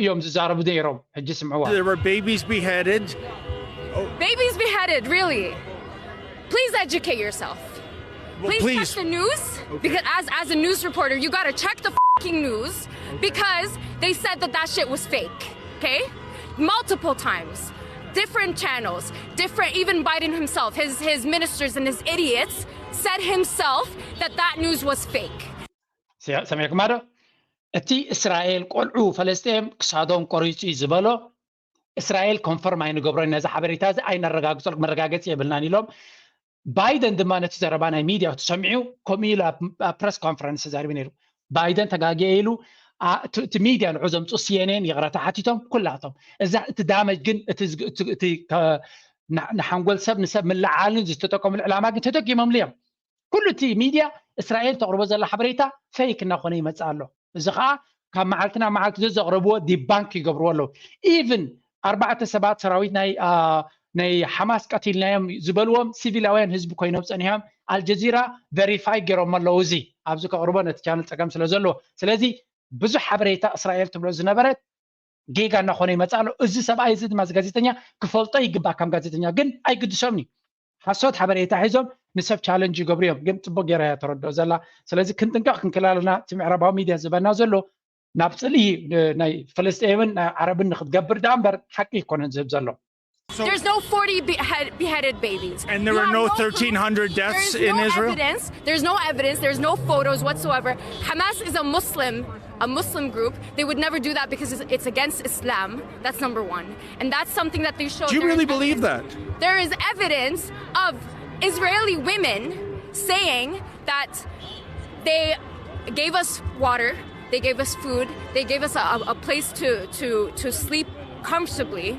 እዮም ዝዛረቡ ነይሮም። ሕጂ ስምዕዋ። There were babies beheaded. Babies beheaded, really? Please educate yourself. Please, please. Check the news because as as a news reporter, you gotta check the fucking news because they said that that shit was fake. Okay, multiple times, different channels, different. Even Biden himself, his his ministers and his idiots said himself that that news was fake. ሰሚዕኩማ ዶ? እቲ እስራኤል ቆልዑ ፈለስጤም ክሳዶም ቆሪጹ እዩ ዝበሎ እስራኤል ኮንፈርም ኣይንገብሮን ነዚ ሓበሬታ እዚ ኣይነረጋግጸልኩም መረጋገጺ የብልናን ኢሎም። ባይደን ድማ ነቲ ዘረባ ናይ ሚድያ ተሰሚዑ ከምኡ ኢሉ ኣብ ፕረስ ኮንፈረንስ ተዛሪቡ ነይሩ። ባይደን ተጋጊየ ኢሉ እቲ ሚድያ ንዑ ዘምፁ ሲኤንኤን ይቕረታ ሓቲቶም ኩላቶም እዛ እቲ ዳመጅ ግን እቲ ንሓንጎል ሰብ ንሰብ ምልዓልን ዝተጠቀሙሉ ዕላማ ግን ተደጊሞምሉ እዮም። ኩሉ እቲ ሚድያ እስራኤል ተቕርቦ ዘላ ሓበሬታ ፌክ እናኾነ ይመፅእ ኣሎ። እዚ ከዓ ካብ መዓልቲ ናብ መዓልቲ ዘዘቕረብዎ ዲባንክ ይገብርዎ ኣለዉ። ኢቭን ኣርባዕተ ሰባት ሰራዊት ናይ ናይ ሓማስ ቀቲልናዮም ዝበልዎም ሲቪላውያን ህዝቢ ኮይኖም ፀኒሖም። ኣልጀዚራ ቨሪፋይ ገይሮም ኣለዉ። እዚ ኣብዚ ከቕርቦ ነቲ ቻነል ፀገም ስለ ዘለዎ ስለዚ ብዙሕ ሓበሬታ እስራኤል ትብሎ ዝነበረት ጌጋ እናኾነ ይመፅእ ኣሎ። እዚ ሰብኣይ እዚ ድማ እዚ ጋዜጠኛ ክፈልጦ ይግባእ። ከም ጋዜጠኛ ግን ኣይግድሶምን እዩ። ሓሶት ሓበሬታ ሒዞም ንሰብ ቻለንጅ ይገብሩ እዮም። ግን ፅቡቅ ገይራ እያ ተረድኦ ዘላ። ስለዚ ክንጥንቀቕ ክንክእል ኣለና። እቲ ምዕራባዊ ሚድያ ዝበና ዘሎ ናብ ፅልኢ ናይ ፍልስጤምን ናይ ዓረብን ንክትገብር ደኣ እምበር ሓቂ ኣይኮነን ዝህብ ዘሎ። There's no forty behead, beheaded babies. And there were no thirteen hundred deaths in Israel? There's no evidence. There's no evidence. There's no photos whatsoever. Hamas is a Muslim, a Muslim group. They would never do that because it's, it's against Islam. That's number one. And that's something that they showed. Do you really believe that? There is evidence of Israeli women saying that they gave us water, they gave us food, they gave us a, a place to, to, to sleep comfortably.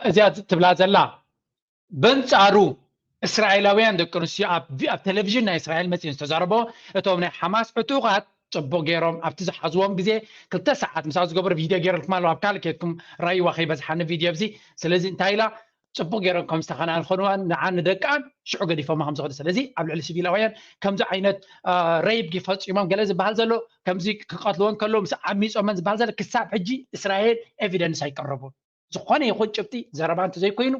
እዚኣ ትብላ ዘላ በንጻሩ እስራኤላውያን ደቂ ኣንስትዮ ኣብ ቴሌቪዥን ናይ እስራኤል መፅኡ ዝተዛረቦ እቶም ናይ ሓማስ ዕጡቓት ፅቡቅ ገይሮም ኣብቲ ዝሓዝዎም ግዜ ክልተ ሰዓት ምሳብ ዝገበሩ ቪድዮ ገይረልኩም ኣለዉ ኣብ ካልእ ኬድኩም ራይዋ ከይበዝሓኒ ቪድዮ ኣብዚ ስለዚ እንታይ ኢላ ጽቡቕ ገይሮም ከም ዝተኸናኸንዋን ንዓ ንደቃን ሽዑ ገዲፎማ ከም ዝኸዱ። ስለዚ ኣብ ልዕሊ ሲቪላውያን ከምዚ ዓይነት ሬይፕ ፈጺሞም ገለ ዝበሃል ዘሎ ከምዚ ክቐትልወን ከሎ ምስ ዓሚጾመን ዝበሃል ዘሎ ክሳብ ሕጂ እስራኤል ኤቪደንስ ኣይቀረቡን። ዝኾነ ይኹን ጭብጢ ዘረባ እንተዘይኮይኑ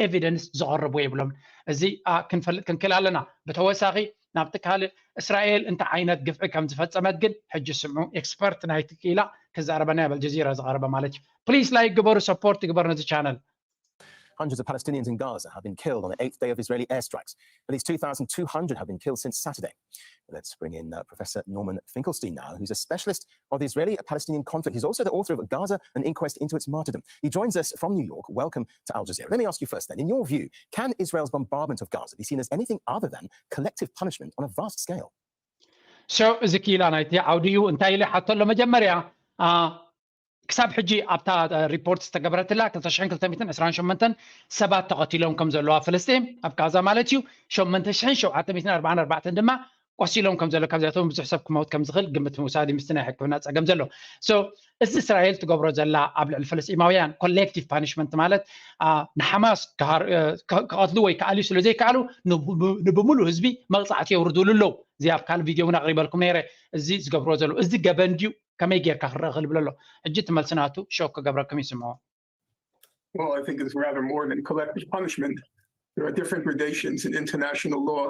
ኤቪደንስ ዘቐረቡ የብሎም። እዚ ክንፈልጥ ክንክእል ኣለና። ብተወሳኺ ናብቲ ካልእ እስራኤል እንታይ ዓይነት ግፍዒ ከም ዝፈጸመት ግን ሕጂ ስምዑ። ኤክስፐርት ናይቲ ክኢላ ክዛረበና ኣብ ኣልጀዚራ ዝቐረበ ማለት እዩ። ፕሊስ ላይክ ግበሩ፣ ሰፖርት ግበሩ ነዚ ቻነል። Hundreds of Palestinians in Gaza have been killed on the eighth day of Israeli airstrikes. At least two thousand two hundred have been killed since Saturday. Let's bring in uh, Professor Norman Finkelstein now, who's a specialist of the Israeli Palestinian conflict. He's also the author of Gaza, An Inquest into Its Martyrdom. He joins us from New York. Welcome to Al Jazeera. Let me ask you first then, in your view, can Israel's bombardment of Gaza be seen as anything other than collective punishment on a vast scale? So እዚ ክኢላ ናይቲ ዓውዲ እዩ። እንታይ ኢለ ሓቶ ኣሎ መጀመርያ ክሳብ ሕጂ ኣብታ ሪፖርት ዝተገበረትላ ክልተ ሽሕን ክልተ ሚእትን ዕስራን ሸሞንተን ሰባት ተቐቲሎም ከም ዘለዉ ኣብ ፍልስጤም ኣብ ጋዛ ማለት እዩ። ሸሞንተ ሽሕን ሸውዓተ ሚእትን ኣርባዓን ኣርባዕተን ድማ ቆሲሎም ከም ዘሎ ካብዚኣቶም ብዙሕ ሰብ ክመውት ከም ዝኽእል ግምት ምውሳድ እዩ ምስቲ ናይ ሕክምና ጸገም ዘሎ። So እዚ እስራኤል ትገብሮ ዘላ ኣብ ልዕሊ ፍልስጤማውያን ኮሌክቲቭ ፓኒሽመንት ማለት ንሓማስ ክቐትሉ ወይ ክኣልዩ ስለ ዘይከኣሉ ንብምሉእ ህዝቢ መቕጻዕቲ የውርዱሉ ኣለዉ። እዚ ኣብ ካልእ ቪድዮ እውን ኣቕሪበልኩም ነይረ። እዚ ዝገብሮ ዘለዉ እዚ ገበን ድዩ ከመይ ጌርካ ክረአ ክብል ኣሎ። ሕጂ እቲ መልሲ ናቱ ሾክ ክገብረኩም ይስምዖ። Well, I think it's rather more than collective punishment. There are different gradations in international law.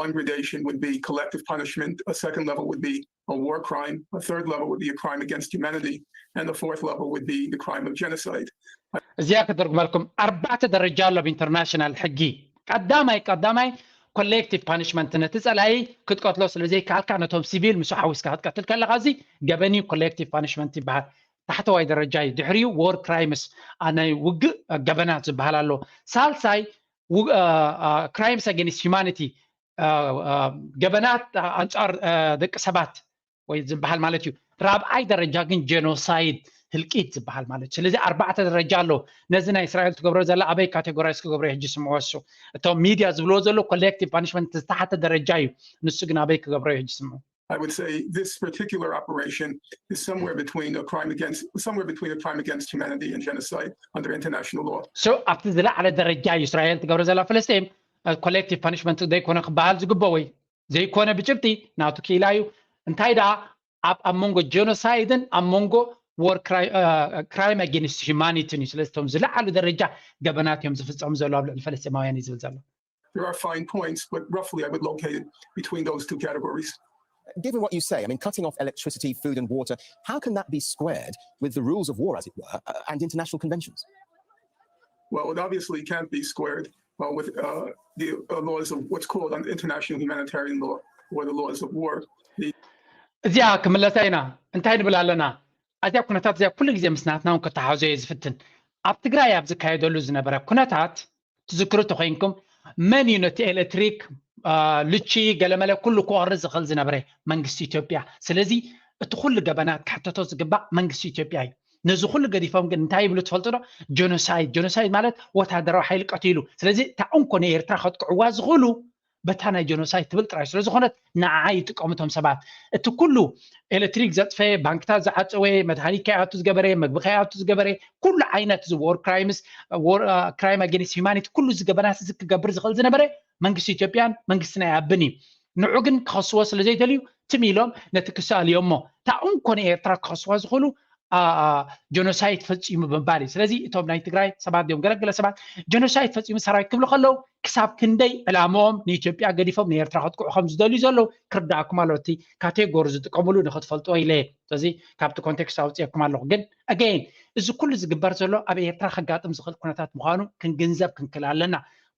One gradation would be collective punishment. A second level would be a war crime. A third level would be a crime against humanity. And the fourth level would be the crime of genocide. እዚኣ ክተርጉመልኩም ኣርባዕተ ደረጃ ኣሎ ኣብ ኢንተርናሽናል ሕጊ። ቀዳማይ ቀዳማይ ኮሌክቲቭ ፓኒሽመንት ነቲ ጸላኢ ክትቀትሎ ስለ ዘይከኣልካ ነቶም ሲቪል ምስ ሓዊስካ ክትቀትል ከለካ እዚ ገበን እዩ። ኮሌክቲቭ ፓኒሽመንት ይበሃል። ታሕተዋይ ደረጃ እዩ። ድሕሪኡ ዎር ክራይምስ ናይ ውግእ ገበናት ዝበሃል ኣሎ። ሳልሳይ ክራይምስ ኣጌንስት ሂማኒቲ ገበናት ኣንጻር ደቂ ሰባት ወይ ዝበሃል ማለት እዩ። ራብዓይ ደረጃ ግን ጀኖሳይድ ህልቂት ዝበሃል ማለት እዩ። ስለዚ ኣርባዕተ ደረጃ ኣሎ። ነዚ ናይ እስራኤል ትገብሮ ዘላ ኣበይ ካቴጎራይዝ ክገብሮ ሕጂ ስምዖ እሱ እቶም ሚድያ ዝብልዎ ዘሎ ኮሌክቲቭ ፓኒሽመንት ዝተሓተ ደረጃ እዩ። ንሱ ግን ኣበይ ክገብሮ ሕጂ ስምዑ። I would say this particular operation is somewhere between a crime against somewhere between a crime against humanity and genocide under international law. So ኣብቲ ዝለዓለ ደረጃ እዩ እስራኤል ትገብሮ ዘላ ፍልስጤም ኮሌክቲቭ ፓኒሽመንት ዘይኮነ ክበሃል ዝግበኦ ወይ ዘይኮነ ብጭብጢ ናቱ ክኢላ እዩ። እንታይ ደኣ ኣብ ኣብ መንጎ ጀኖሳይድን ኣብ መንጎ ወር ክራይም ኣጌንስት ሂማኒቲን እዩ። ስለዚ እቶም ዝለዓሉ ደረጃ ገበናት እዮም ዝፍጸሙ ዘለዉ ኣብ ልዕሊ ፈለስጢማውያን እዩ ዝብል ዘሎ። There are fine points, but roughly I would locate it between those two categories. Given what you say, I mean, cutting off electricity, food, and water, how can that be squared with the rules of war, as it were, uh, and international conventions? Well, it obviously can't be squared uh, with uh, the uh, laws of what's called an international humanitarian law or the laws of war. The እዚኣ ክምለሳ ኢና። እንታይ ንብል ኣለና? ኣዚኣ ኩነታት እዚኣ ኩሉ ግዜ ምስ ናትና እውን ክተሓዞ እየ ዝፍትን። ኣብ ትግራይ ኣብ ዝካየደሉ ዝነበረ ኩነታት ትዝክሩ ተኮይንኩም መን እዩ ነቲ ኤሌክትሪክ ልቺ ገለመለ ኩሉ ክቆርጽ ዝኽእል ዝነበረ መንግስቲ ኢትዮጵያ። ስለዚ እቲ ኩሉ ገበናት ክሕተቶ ዝግባእ መንግስቲ ኢትዮጵያ እዩ። ነዚ ኩሉ ገዲፎም ግን እንታይ ይብሉ ትፈልጡ ዶ? ጀኖሳይድ። ጀኖሳይድ ማለት ወታደራዊ ሓይሊ ቀቲሉ። ስለዚ እታ እንኮ ንኤርትራ ከጥቅዕዋ ዝኽእሉ በታ ናይ ጀኖሳይድ ትብል ጥራይ ስለ ዝኾነት ንዓዓ ይጥቀሙ እቶም ሰባት። እቲ ኩሉ ኤሌክትሪክ ዘጥፈየ፣ ባንክታት ዝዓጸወ፣ መድሃኒት ከይኣቱ ዝገበረ፣ መግቢ ከይኣቱ ዝገበረ፣ ኩሉ ዓይነት እዚ ዎር ክራይምስ፣ ክራይም ኣጌንስት ሂማኒቲ ኩሉ እዚ ገበናት እዚ ክገብር ዝኽእል ዝነበረ መንግስቲ ኢትዮጵያን መንግስቲ ናይ ኣብን እዩ። ንዑ ግን ክኸስዎ ስለ ዘይደልዩ ትም ኢሎም ነቲ ክስኣልዮ እሞ እታ እንኮ ንኤርትራ ክኸስዋ ዝኽእሉ ጀኖሳይድ ፈፂሙ ብምባል እዩ። ስለዚ እቶም ናይ ትግራይ ሰባት ድዮም ገለገለ ሰባት ጀኖሳይድ ፈፂሙ ሰራዊት ክብሉ ከለዉ ክሳብ ክንደይ ዕላምኦም ንኢትዮጵያ ገዲፎም ንኤርትራ ከጥቅዑ ከም ዝደልዩ ዘለዉ ክርዳእኩም ኣሎ። እቲ ካቴጎሪ ዝጥቀምሉ ንክትፈልጥዎ ኢለ እየ። ስለዚ ካብቲ ኮንቴክስት ኣውፅኤኩም ኣለኹ። ግን ኣገይን እዚ ኩሉ ዝግበር ዘሎ ኣብ ኤርትራ ከጋጥም ዝኽእል ኩነታት ምዃኑ ክንግንዘብ ክንክእል ኣለና።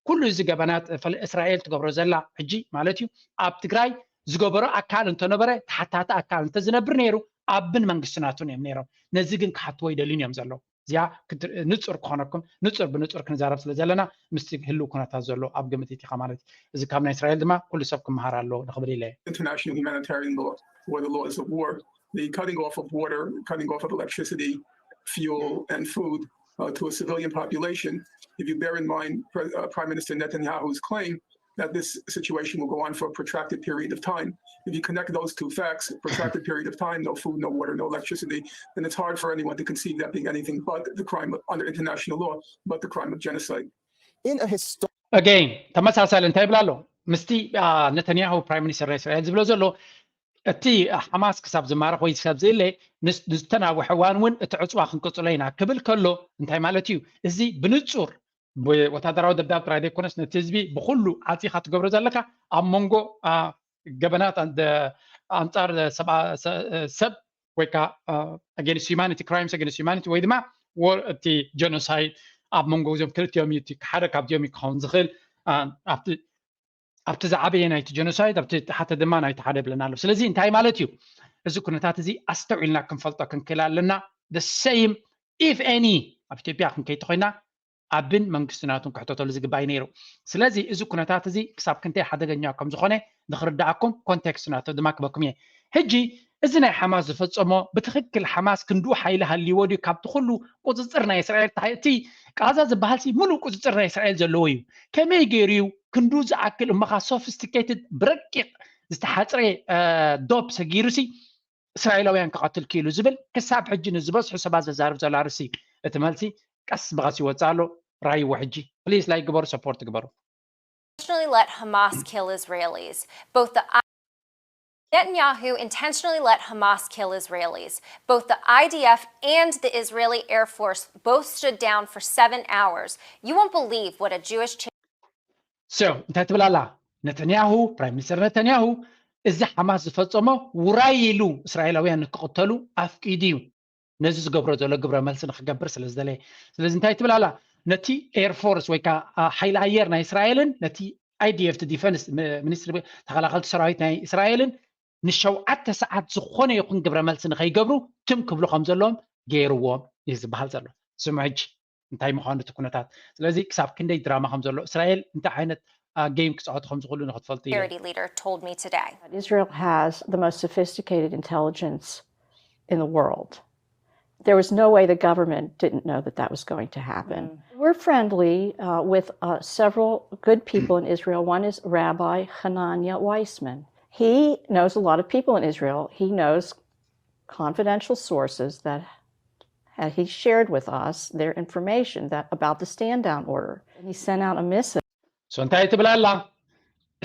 ኩሉ እዚ ገበናት እስራኤል ትገብሮ ዘላ ሕጂ ማለት እዩ ኣብ ትግራይ ዝገበሮ ኣካል እንተነበረ ተሓታቲ ኣካል እንተዝነብር ነይሩ ኣብን መንግስቲ ናቱን እዮም ነይሮም። ነዚ ግን ክሓትዎ ይደልዩን እዮም ዘለዉ። እዚኣ ንፁር ክኾነኩም ንፁር ብንፁር ክንዛረብ ስለ ዘለና ምስቲ ህልው ኩነታት ዘሎ ኣብ ግምት ኢኻ ማለት እዩ። እዚ ካብ ናይ እስራኤል ድማ ኩሉ ሰብ ክመሃር ኣለዎ ንክብል ኢለ እየ። International humanitarian law or the laws of war, the cutting off of water, cutting off of electricity, fuel and food uh, to a civilian population. If you bear in mind uh, Prime Minister Netanyahu's claim that this situation will go on for a protracted period of time, if you connect those two facts, a protracted period of time, no food, no water, no electricity, then it's hard for anyone to conceive that being anything but the crime under international law, but the crime of genocide. in a historic again ተመሳሳሊ እንታይ ይብላ ኣሎ? ምስቲ ነተንያሁ ፕራይም ሚኒስተር ናይ እስራኤል ዝብሎ ዘሎ እቲ ሓማስ ክሳብ ዝማረኽ ወይ ክሳብ ዝእለ ዝተናውሐ እዋን እውን እቲ ዕፅዋ ክንቅፅሎ ኢና ክብል ከሎ እንታይ ማለት እዩ? እዚ ብንፁር ወታደራዊ ደብዳብ ጥራይ ዘይኮነስ ነቲ ህዝቢ ብኩሉ ዓፂኻ ትገብሮ ዘለካ ኣብ መንጎ ገበናት ኣንፃር ሰብ ወይ ከዓ against humanity crimes against humanity ወይ ድማ እቲ genocide ኣብ መንጎ እዞም ክልቲኦም እዩ ሓደ ካብዚኦም እዩ ክኸውን ዝኽእል ኣብቲ ዝዓበየ ናይቲ genocide ኣብቲ ሓደ ድማ ናይቲ ሓደ ይብለና ኣሎ። ስለዚ እንታይ ማለት እዩ? እዚ ኩነታት እዚ ኣስተውዒልና ክንፈልጦ ክንክእል ኣለና። The same if any ኣብ ኢትዮጵያ ክንከይድ ተኮይና ኣብን መንግስቲ ናቱን ክሕተተሉ ዝግባእ ነይሩ። ስለዚ እዚ ኩነታት እዚ ክሳብ ክንደይ ሓደገኛ ከም ዝኾነ ንክርዳኣኩም ኮንቴክስት ናቱ ድማ ክበኩም እየ። ሕጂ እዚ ናይ ሓማስ ዝፈጸሞ ብትኽክል ሓማስ ክንድኡ ሓይሊ ሃልይዎ ድዩ ካብቲ ኩሉ ቁፅፅር ናይ እስራኤል እቲ ቃዛ ዝበሃል ሲ ሙሉእ ቁፅፅር ናይ እስራኤል ዘለዎ እዩ። ከመይ ገይሩ እዩ ክንድኡ ዝኣክል እሞ ከዓ sophisticated ብረቂቕ ዝተሓፅረ ዶብ ሰጊሩ ሲ እስራኤላውያን ክቐትል ክኢሉ ዝብል ክሳብ ሕጂ ንዝበዝሑ ሰባት ዘዛርብ ዘሎ ኣርእስቲ እቲ መልሲ ቀስ ብቐስ ይወፅእ ኣሎ። ራይዎ ሕጂ please like ግበሩ support ግበሩ። Intentionally let Hamas kill Israelis. Both the Netanyahu intentionally let Hamas kill Israelis. Both the I D F and the Israeli Air Force both stood down for seven hours. You won't believe what a Jewish so እንታይ ትብል ኣላ ነተንያሁ? ፕራይም ሚኒስተር ነተንያሁ እዚ ሓማስ ዝፈጸሞ ውራይ ኢሉ እስራኤላውያን ንክቕተሉ ኣፍቂዱ እዩ። ነዚ ዝገብሮ ዘሎ ግብረ መልሲ ንክገብር ስለ ዝደለየ። ስለዚ እንታይ ትብል ኣላ? ነቲ ኤርፎርስ ወይ ከዓ ሓይሊ ኣየር ናይ እስራኤልን ነቲ I D F ዲፈንስ ሚኒስትሪ ተኸላኸልቲ ሰራዊት ናይ እስራኤልን ንሸውዓተ ሰዓት ዝኾነ ይኹን ግብረ መልሲ ንኸይገብሩ ትም ክብሉ ከም ዘለዎም ገይርዎም እዩ ዝበሃል ዘሎ። ስሙ ሕጂ እንታይ ምዃኑ እቲ ኩነታት። ስለዚ ክሳብ ክንደይ ድራማ ከም ዘሎ እስራኤል እንታይ ዓይነት game ክፃወቱ ከም ዝኽእሉ ንክትፈልጡ እዩ። Security leader told me today. Israel has the most sophisticated intelligence in the world. There was no way the government didn't know that that was going to happen. We're friendly uh, with uh, several good people in Israel. One is Rabbi Hananya Weissman. He knows a lot of people in Israel. He knows confidential sources that and he shared with us their information that about the stand down order. And he sent out a missive. So እንታይ ትብል ኣላ?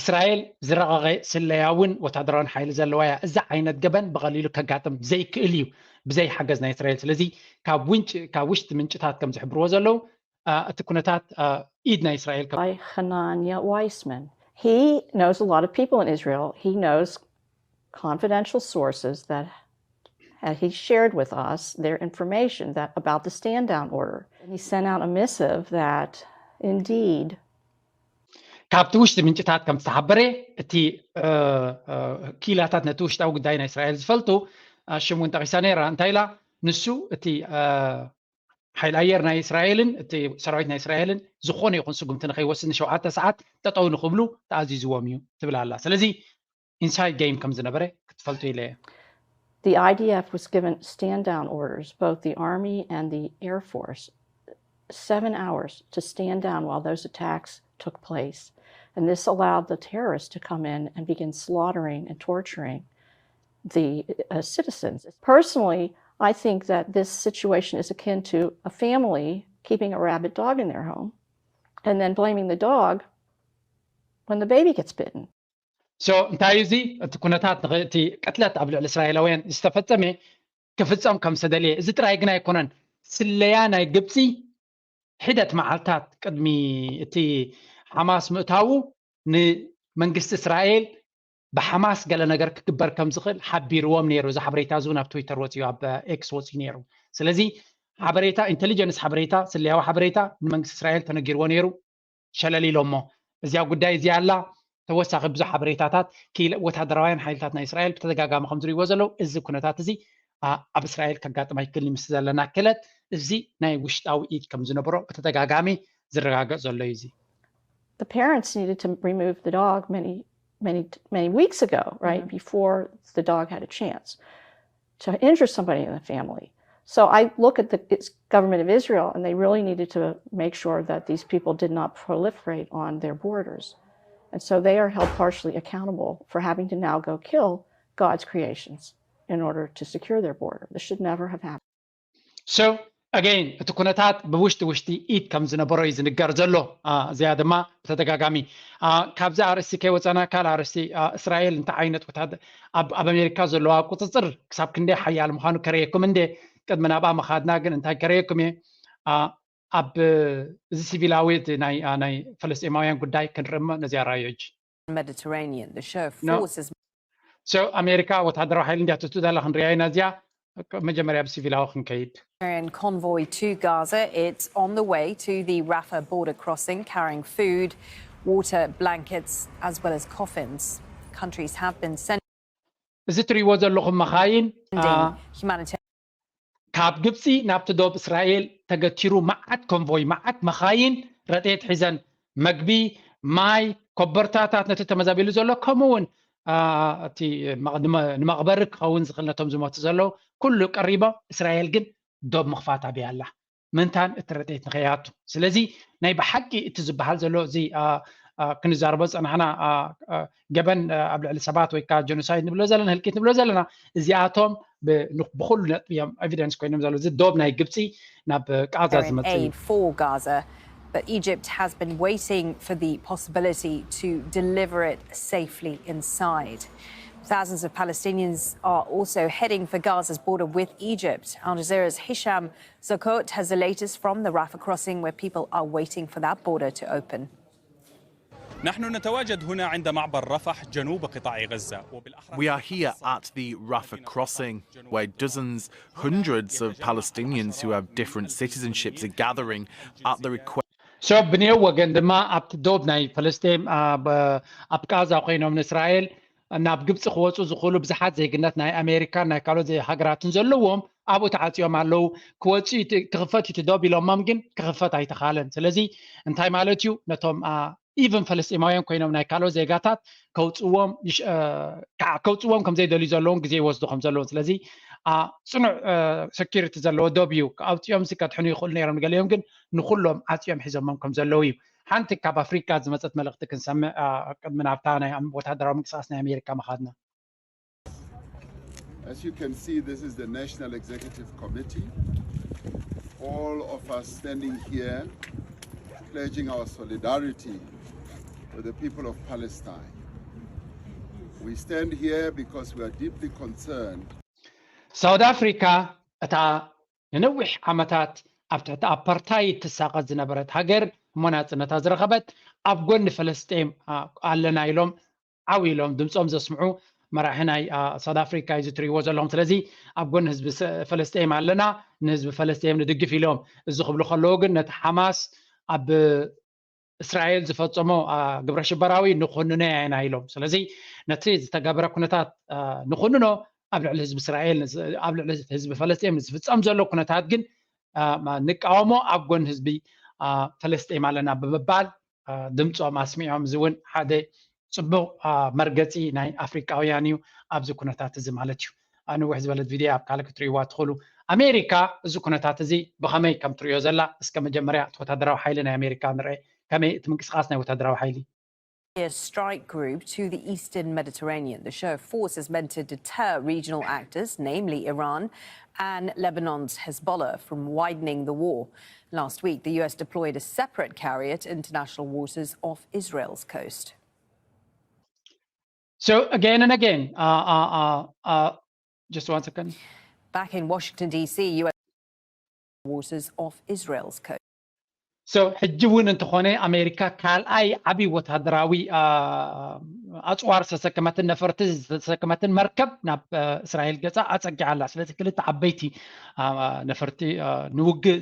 እስራኤል ዝረቐቐ ስለያውን ወታደራውን ሓይሊ ዘለዋ እያ። እዚ ዓይነት ገበን ብቐሊሉ ከጋጥም ዘይክእል እዩ ብዘይ ሓገዝ ናይ እስራኤል። ስለዚ ካብ ውንጭ ካብ ውሽጢ ምንጭታት ከም ዝሕብርዎ ዘለዉ እቲ ኩነታት ኢድ ናይ እስራኤል By Hananya Weissman. He knows a lot of people in Israel. He knows confidential sources that and he shared with us their information that about the stand down order. And he sent out a missive that indeed ካብቲ ውሽጢ ምንጭታት ከም ዝተሓበረ እቲ ኪላታት ነቲ ውሽጣዊ ጉዳይ ናይ እስራኤል ዝፈልጡ ሽም እውን ጠቂሳ ነይራ። እንታይ ኢላ? ንሱ እቲ ሓይሊ ኣየር ናይ እስራኤልን እቲ ሰራዊት ናይ እስራኤልን ዝኾነ ይኹን ስጉምቲ ንከይወስድ ንሸውዓተ ሰዓት ጠጠው ንክብሉ ተኣዚዝዎም እዩ ትብል ኣላ። ስለዚ inside game ከም ዝነበረ ክትፈልጡ ኢለ እየ። The I D F was given stand down orders, both the Army and the Air Force, seven hours to stand down while those attacks took place. And this allowed the terrorists to come in and begin slaughtering and torturing the uh, citizens. Personally, I think that this situation is akin to a family keeping a rabid dog in their home and then blaming the dog when the baby gets bitten. So እንታይ እዩ እዚ? እቲ ኩነታት እቲ ቅትለት ኣብ ልዕሊ እስራኤላውያን ዝተፈጸመ ክፍጸም ከም ዝተደልየ። እዚ ጥራይ ግን ኣይኮነን። ስለያ ናይ ግብፂ ሒደት መዓልታት ቅድሚ እቲ ሓማስ ምእታዉ ንመንግስቲ እስራኤል ብሓማስ ገለ ነገር ክግበር ከም ዝኽእል ሓቢርዎም ነይሩ። እዚ ሓበሬታ እዚ እውን ኣብ ትዊተር ወፂኡ ኣብ ኤክስ ወፂኡ ነይሩ። ስለዚ ሓበሬታ ኢንቴሊጀንስ ሓበሬታ ስለያዊ ሓበሬታ ንመንግስቲ እስራኤል ተነጊርዎ ነይሩ። ሸለል ኢሎሞ እዚኣ ጉዳይ እዚኣ ኣላ። ተወሳኺ ብዙሕ ሓበሬታታት ክኢለ ወታደራውያን ሓይልታት ናይ እስራኤል ብተደጋጋሚ ከም ዝርእይዎ ዘለዉ እዚ ኩነታት እዚ ኣብ እስራኤል ከጋጥም ኣይክእልን ምስ ዘለና ክለት እዚ ናይ ውሽጣዊ ኢድ ከም ዝነበሮ ብተደጋጋሚ ዝረጋገጽ ዘሎ እዩ። እዚ The parents needed to remove the dog many many many weeks ago, right? Before the dog had a chance to injure somebody in the family. So I look at the government of Israel, and they really needed to make sure that these people did not proliferate on their borders. And so they are held partially accountable for having to now go kill God's creations in order to secure their border. This should never have happened. So ኣገይን እቲ ኩነታት ብውሽጢ ውሽጢ ኢድ ከም ዝነበሮ እዩ ዝንገር ዘሎ። እዚኣ ድማ ብተደጋጋሚ ካብዚ ኣርእስቲ ከይወፀና ካልእ ኣርእስቲ እስራኤል እንታይ ዓይነት ወታደ ኣብ ኣሜሪካ ዘለዋ ቁፅፅር ክሳብ ክንደይ ሓያል ምዃኑ ከረየኩም እንደ ቅድሚ ናብኣ ምኻድና ግን እንታይ ከረየኩም እየ ኣብ እዚ ሲቪላዊ ናይ ፈለስጢማውያን ጉዳይ ክንርሞ ነዚኣ ራዮጅ Mediterranean. The show forces so ኣሜሪካ ወታደራዊ ሓይሊ እንዲያ ትቱ ዘላ ክንሪያ ኢና እዚኣ መጀመርያ ብሲቪላዊ ክንከይድ Syrian convoy to Gaza. It's on the way to the Rafah border crossing, carrying food, water, blankets, as well as coffins. Countries have been sending እዚ ትሪእዎ ዘለኹም መኻይን humanitarian. ካብ ግብፂ ናብቲ ዶብ እስራኤል ተገቲሩ መዓት ኮንቮይ መዓት መኻይን ረድኤት ሒዘን መግቢ ማይ ኮበርታታት ነቲ ተመዛቢሉ ዘሎ ከምኡ እውን እቲ ንመቕበሪ ክኸውን ዝኽእል ነቶም ዝሞቱ ዘለዉ ኩሉ ቀሪቦም እስራኤል ግን ዶብ ምኽፋት ኣብያ ኣላ ምንታን እቲ ረድኤት ንኸይኣቱ ስለዚ ናይ ብሓቂ እቲ ዝበሃል ዘሎ እዚ ክንዛረቦ ዝፀናሕና ገበን ኣብ ልዕሊ ሰባት ወይ ከዓ ጀኖሳይድ ንብሎ ዘለና ህልቂት ንብሎ ዘለና እዚኣቶም ብኩሉ ነጥቢ እዮም ኤቪደንስ ኮይኖም ዘሎ እዚ ዶብ ናይ ግብፂ ናብ ቃዛ ዝመፅእ እዩ for Gaza. But Egypt has been waiting for the possibility to deliver it safely inside. Thousands of Palestinians are also heading for Gaza's border with Egypt. Al Jazeera's Hisham Zakot has the latest from the Rafah crossing, where people are waiting for that border to open. نحن نتواجد هنا عند معبر رفح جنوب قطاع غزة وبالأحرى We are here at the Rafah crossing, where dozens, hundreds of Palestinians who have different citizenships are gathering at the request. So ብንየው ወገን ድማ ኣብቲ ዶብ ናይ ፈለስጤም ኣብ ቃዛ ኮይኖም ንእስራኤል ናብ ግብፂ ክወፁ ዝኽእሉ ብዙሓት ዜግነት ናይ ኣሜሪካን ናይ ካልኦት ሃገራትን ዘለዎም ኣብኡ ተዓፂኦም ኣለዉ ክወፅኡ ክኽፈት እዩ ዶብ ኢሎሞም ግን ክኽፈት ኣይተኻለን ስለዚ እንታይ ማለት እዩ ነቶም ኢቨን ፈለስጢማውያን ኮይኖም ናይ ካልኦት ዜጋታት ከውፅዎም ከውፅዎም ከም ዘይደልዩ ዘለውን ግዜ ይወስዱ ከም ዘለውን ስለዚ ፅኑዕ ሰኪሪቲ ዘለዎ ዶብ እዩ ኣውፅኦም ሲ ከድሕኑ ይኽእሉ ነይሮም ንገሊኦም ግን ንኩሎም ዓፅዮም ሒዞሞም ከም ዘለዉ እዩ ሓንቲ ካብ ኣፍሪካ ዝመፀት መልእክቲ ክንሰምዕ ቅድሚ ናብታ ናይ ወታደራዊ ምንቅስቃስ ናይ ኣሜሪካ ምኻድና As you can see, this is the National Executive Committee. All of us standing here pledging our solidarity with the people of Palestine. We stand here because we are deeply concerned. ሳውት ኣፍሪካ እታ ንነዊሕ ዓመታት ኣብ ትሕቲ ኣፓርታይድ ትሳቐ ዝነበረት ሃገር እሞ ናፅነታ ዝረኸበት ኣብ ጎኒ ፈለስጤም ኣለና ኢሎም ዓው ኢሎም ድምፆም ዘስምዑ መራሒ ናይ ሳውት ኣፍሪካ እዩ ትሪእዎ ዘለኹም ስለዚ ኣብ ጎኒ ህዝቢ ፈለስጤም ኣለና ንህዝቢ ፈለስጤም ንድግፍ ኢሎም እዚ ክብሉ ከለዉ ግን ነቲ ሓማስ ኣብ እስራኤል ዝፈፀሞ ግብረ ሽበራዊ ንኹንኖ ኢና ኢሎም ስለዚ ነቲ ዝተገበረ ኩነታት ንኹንኖ ኣብ ልዕሊ ህዝቢ እስራኤል ኣብ ልዕሊ ህዝቢ ፈለስጤም ዝፍፀም ዘሎ ኩነታት ግን ንቃወሞ ኣብ ጎን ህዝቢ ፈለስጤም ኣለና ብምባል ድምፆም ኣስሚዖም እዚ እውን ሓደ ፅቡቅ መርገፂ ናይ ኣፍሪቃውያን እዩ ኣብዚ ኩነታት እዚ ማለት እዩ ንውሕ ዝበለት ቪድዮ ኣብ ካልእ ክትርእይዋ ትኽእሉ ኣሜሪካ እዚ ኩነታት እዚ ብኸመይ ከም ትርእዮ ዘላ እስከ መጀመርያ እቲ ወታደራዊ ሓይሊ ናይ ኣሜሪካ ንርአ ከመይ እቲ ምንቅስቃስ ናይ ወታደራዊ ሓይሊ A strike group to the eastern Mediterranean. The show of force is meant to deter regional actors, namely Iran and Lebanon's Hezbollah, from widening the war. Last week, the U S deployed a separate carrier to international waters off Israel's coast. So again and again, uh, uh, uh, uh, just one second. Back in Washington, D C, U S waters off Israel's coast. So ሕጂ እውን እንተኾነ ኣሜሪካ ካልኣይ ዓብዪ ወታደራዊ ኣፅዋር ዝተሰከመትን ነፈርቲ ዝተሰከመትን መርከብ ናብ እስራኤል ገፃ ኣፀጊዓ ኣላ ስለዚ ክልተ ዓበይቲ ነፈርቲ ንውግእ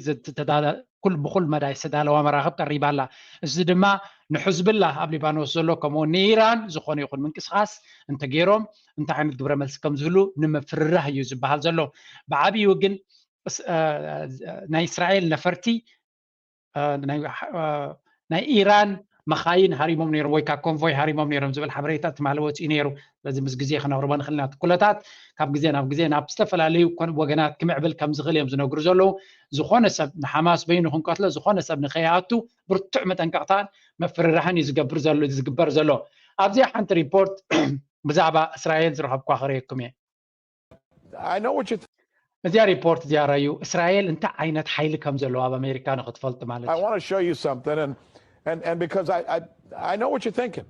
ብኩል መዳይ ዝተዳለዋ መራኽብ ቀሪባ ኣላ እዚ ድማ ንሕዝብላ ኣብ ሊባኖስ ዘሎ ከምኡ ንኢራን ዝኾነ ይኹን ምንቅስቃስ እንተገይሮም እንታይ ዓይነት ግብረ መልሲ ከም ዝህሉ ንምፍርራህ እዩ ዝበሃል ዘሎ ብዓብዩ ግን ናይ እስራኤል ነፈርቲ ናይ ኢራን መኻይን ሃሪሞም ነይሮም ወይ ካብ ኮንቮይ ሃሪሞም ነይሮም ዝብል ሓበሬታ ትማሊ ወፂኡ ነይሩ ስለዚ ምስ ግዜ ክነቕርቦ ንኽእል ኢና ኩለታት ካብ ግዜ ናብ ግዜ ናብ ዝተፈላለዩ ወገናት ክምዕብል ከም ዝኽእል እዮም ዝነግሩ ዘለዉ ዝኾነ ሰብ ንሓማስ በይኑ ክንቀትሎ ዝኾነ ሰብ ንኸይኣቱ ብርቱዕ መጠንቀቕታን ምፍርራሕን እዩ ዝገብር ዘሎ ዝግበር ዘሎ ኣብዚኣ ሓንቲ ሪፖርት ብዛዕባ እስራኤል ዝረኸብኳ ክርእየኩም እየ እዚኣ ሪፖርት እዚኣ ራዩ እስራኤል እንታይ ዓይነት ሓይሊ ከም ዘለዋ ኣብ ኣሜሪካ ንክትፈልጥ ማለት I እዩ። want to show you something, and and and because I I, I know what you're thinking.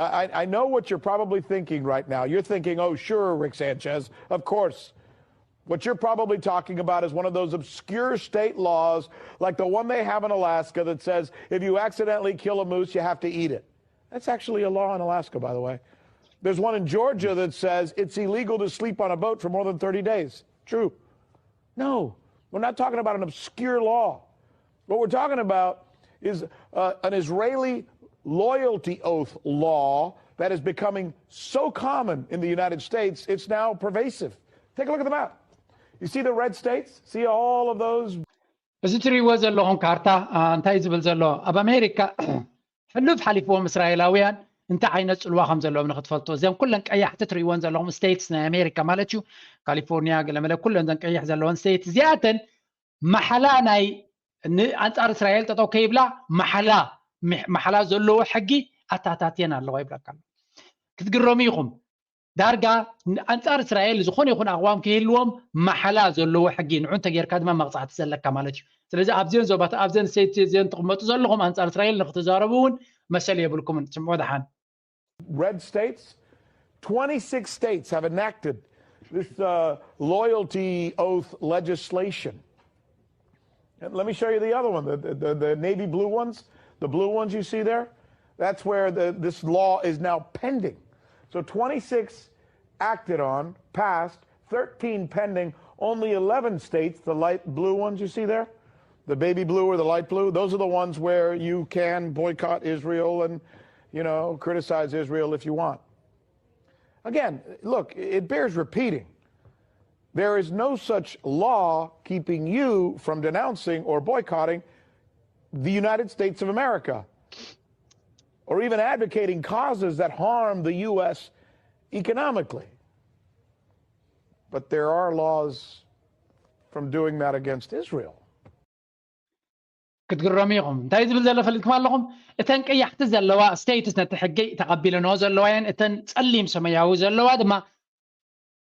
I I- I know what you're probably thinking right now. You're thinking, "Oh, sure, Rick Sanchez, of course." What you're probably talking about is one of those obscure state laws, like the one they have in Alaska, that says if you accidentally kill a moose, you have to eat it. That's actually a law in Alaska, by the way. There's one in Georgia that says it's illegal to sleep on a boat for more than thirty days. True. No, we're not talking about an obscure law. What we're talking about is uh, an Israeli loyalty oath law that is becoming so common in the United States, it's now pervasive. Take a look at the map. You see the red states? See all of those? እዚ ትሪእዎ ዘለኹም ካርታ እንታይ ዝብል ዘሎ ኣብ ኣሜሪካ ሕሉፍ ሓሊፍዎም እስራኤላውያን እንታይ ዓይነት ፅልዋ ከም ዘለዎም ንክትፈልጡ እዚም ኩለን ቀያሕቲ ትሪእዎን ዘለኹም ስቴትስ ናይ ኣሜሪካ ማለት እዩ። ካሊፎርኒያ ገለመለ ኩለን ዘን ቀይሕ ዘለዎን ስቴትስ እዚኣተን ማሓላ ናይ ኣንፃር እስራኤል ጠጠው ከይብላ ማሓላ ማሓላ ዘለዎ ሕጊ ኣታታትየን ኣለዋ ይብለካ። ክትግረሙ ኢኹም። ዳርጋ ኣንፃር እስራኤል ዝኾነ ይኹን ኣቕዋም ክህልዎም ማሓላ ዘለዎ ሕጊ ንዑ እንተጌርካ ድማ መቕፃዕቲ ዘለካ ማለት እዩ። ስለዚ ኣብዘን ዞባት ኣብዘን ስቴትስ እዘን ትቕመጡ ዘለኹም ኣንፃር እስራኤል ንክትዛረቡ እውን መሰል የብልኩምን። ስምዑ ደሓን። Red states, twenty-six states have enacted this uh, loyalty oath legislation. And let me show you the other one, the, the, the navy blue ones, the blue ones you see there. That's where the, this law is now pending. So twenty-six acted on, passed, thirteen pending, only eleven states, the light blue ones you see there, the baby blue or the light blue, those are the ones where you can boycott Israel and, you know, criticize Israel if you want. Again, look, it bears repeating. There is no such law keeping you from denouncing or boycotting the United States of America or even advocating causes that harm the U S economically. But there are laws from doing that against Israel. ክትግረሙ ኢኹም። እንታይ ዝብል ዘሎ ፈሊጥኩም ኣለኹም? እተን ቀያሕቲ ዘለዋ ስቴትስ ነቲ ሕጊ ተቐቢለንኦ ዘለዋ እየን። እተን ጸሊም ሰማያዊ ዘለዋ ድማ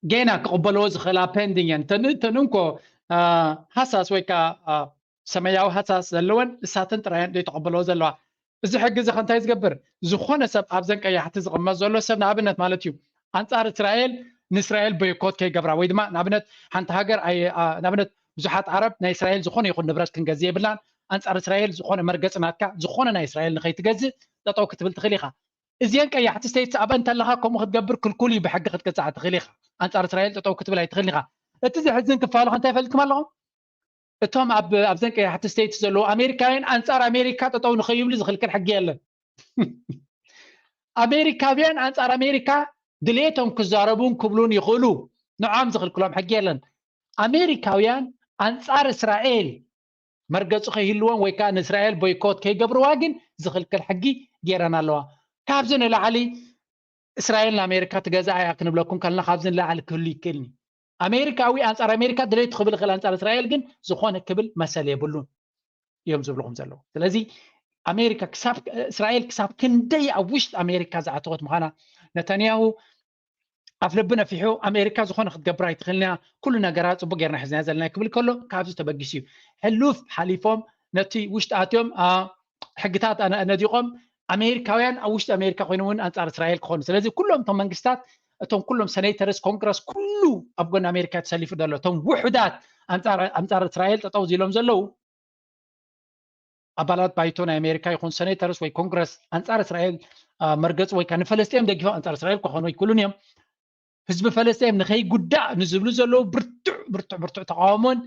ጌና ክቕበልዎ ዝኽእላ ፔንዲንግ እየን። እተን እተን እንኮ ሃሳስ ወይ ከዓ ሰማያዊ ሃሳስ ዘለወን እሳተን ጥራየን ዘይተቐበልዎ ዘለዋ። እዚ ሕጊ እዚ ከ እንታይ ዝገብር? ዝኾነ ሰብ ኣብዘን ቀያሕቲ ዝቕመጥ ዘሎ ሰብ ንኣብነት ማለት እዩ ኣንፃር እስራኤል ንእስራኤል ቦይኮት ከይገብራ ወይ ድማ ንኣብነት ሓንቲ ሃገር ንኣብነት ብዙሓት ዓረብ ናይ እስራኤል ዝኾነ ይኹን ንብረት ክንገዝእ የብልናን፣ ኣንፃር እስራኤል ዝኾነ መርገፂ ናትካ ዝኾነ ናይ እስራኤል ንኸይትገዝእ ጠጠው ክትብል ትኽእል ኢኻ። እዚአን ቀያሕቲ ስቴትስ ኣብአን እንተለኻ ከምኡ ክትገብር ክልኩል እዩ፣ ብሕጊ ክትቅፃዕ ትኽእል ኢኻ። ኣንፃር እስራኤል ጠጠው ክትብል ኣይትኽእል ኢኻ። እቲ ዘሕዝን ክፋሉ ከ እንታይ ፈልጥኩም ኣለኹም? እቶም ኣብዘን ቀያሕቲ ስቴትስ ዘለዉ ኣሜሪካውያን ኣንፃር ኣሜሪካ ጠጠው ንኸይብሉ ዝኽልክል ሕጊ የለን። ኣሜሪካውያን ኣንፃር ኣሜሪካ ድሌቶም ክዛረቡን ክብሉን ይኽእሉ፣ ንዖም ዝኽልክሎም ሕጊ የለን። ኣሜሪካውያን ኣንፃር እስራኤል መርገፂ ከይህልዎም ወይ ከዓ ንእስራኤል ቦይኮት ከይገብርዋ ግን ዝኽልክል ሕጊ ገይረን ኣለዋ። ካብዚ ንላዕሊ እስራኤል ንኣሜሪካ ትገዛእ እያ ክንብለኩም ከለና ካብዚ ንላዕሊ ክህሉ ይክእልኒ። ኣሜሪካዊ ኣንፃር ኣሜሪካ ድሌት ክብል ይኽእል ኣንፃር እስራኤል ግን ዝኾነ ክብል መሰል የብሉን እዮም ዝብልኹም ዘለዉ። ስለዚ ኣሜሪካ ክሳብ እስራኤል ክሳብ ክንደይ ኣብ ውሽጢ ኣሜሪካ ዝኣተወት ምዃና ነታንያሁ ኣፍ ልቢ ነፊሑ ኣሜሪካ ዝኾነ ክትገብር ኣይትኽእልን እያ፣ ኩሉ ነገራ ፅቡቅ ጌርና ሒዝና ዘለና ክብል ከሎ ካብዚ ተበጊሱ እዩ። ሕሉፍ ሓሊፎም ነቲ ውሽጢ ኣትዮም ሕግታት ነዲቆም ኣሜሪካውያን ኣብ ውሽጢ ኣሜሪካ ኮይኖም እውን ኣንፃር እስራኤል ክኾኑ። ስለዚ ኩሎም እቶም መንግስታት እቶም ኩሎም ሰኔተርስ ኮንግረስ ኩሉ ኣብ ጎኒ ኣሜሪካ ተሰሊፉ ዘሎ እቶም ውሑዳት ኣንፃር እስራኤል ጠጠው ኢሎም ዘለዉ ኣባላት ባይቶ ናይ ኣሜሪካ ይኹን ሰኔተርስ ወይ ኮንግረስ ኣንፃር እስራኤል መርገፂ ወይ ከዓ ንፈለስጢኤም ደጊፎም ኣንፃር እስራኤል ክኾኑ ኣይክእሉን እዮም። ህዝቢ ፈለስጢኤም ንኸይጉዳእ ንዝብሉ ዘለዉ ብርቱዕ ብርቱዕ ብርቱዕ ተቃውሞን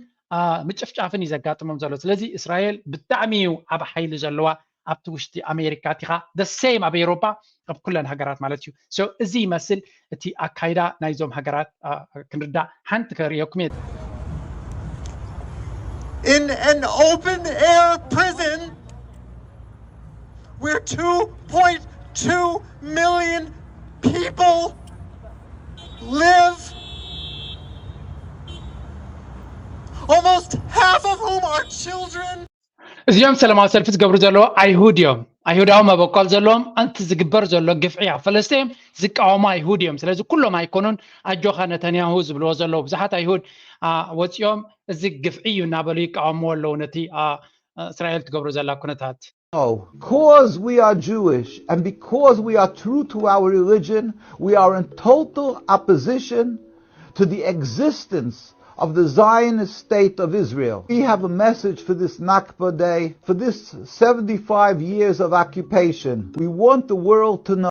ምጭፍጫፍን እዩ ዘጋጥሞም ዘሎ። ስለዚ እስራኤል ብጣዕሚ እዩ ዓብ ሓይሊ ዘለዋ ኣብቲ ውሽጢ ኣሜሪካ ቲኻ ደሴም ኣብ ኤሮፓ ኣብ ኩለን ሃገራት ማለት እዩ። እዚ ይመስል እቲ ኣካይዳ ናይዞም ሃገራት ክንርዳእ ሓንቲ ከርእየኩም እየ። In an open air prison where two point two million people live, almost half of whom are children. እዚኦም ሰላማዊ ሰልፊ ዝገብሩ ዘለዉ ኣይሁድ እዮም። ኣይሁዳዊ መበቆል ዘለዎም፣ ኣንቲ ዝግበር ዘሎ ግፍዒ ኣብ ፈለስጢን ዝቃወሙ ኣይሁድ እዮም። ስለዚ ኩሎም ኣይኮኑን ኣጆኻ ነተንያሁ ዝብልዎ ዘለዉ። ብዙሓት ኣይሁድ ወፂኦም እዚ ግፍዒ እዩ እናበሉ ይቃወምዎ ኣለዉ ነቲ እስራኤል ትገብሮ ዘላ ኩነታት። Because we are Jewish and because we are true to our religion, we are in total opposition to the existence of the Zionist state of Israel. We have a message for this Nakba day, for this seventy-five years of occupation. We want the world to know.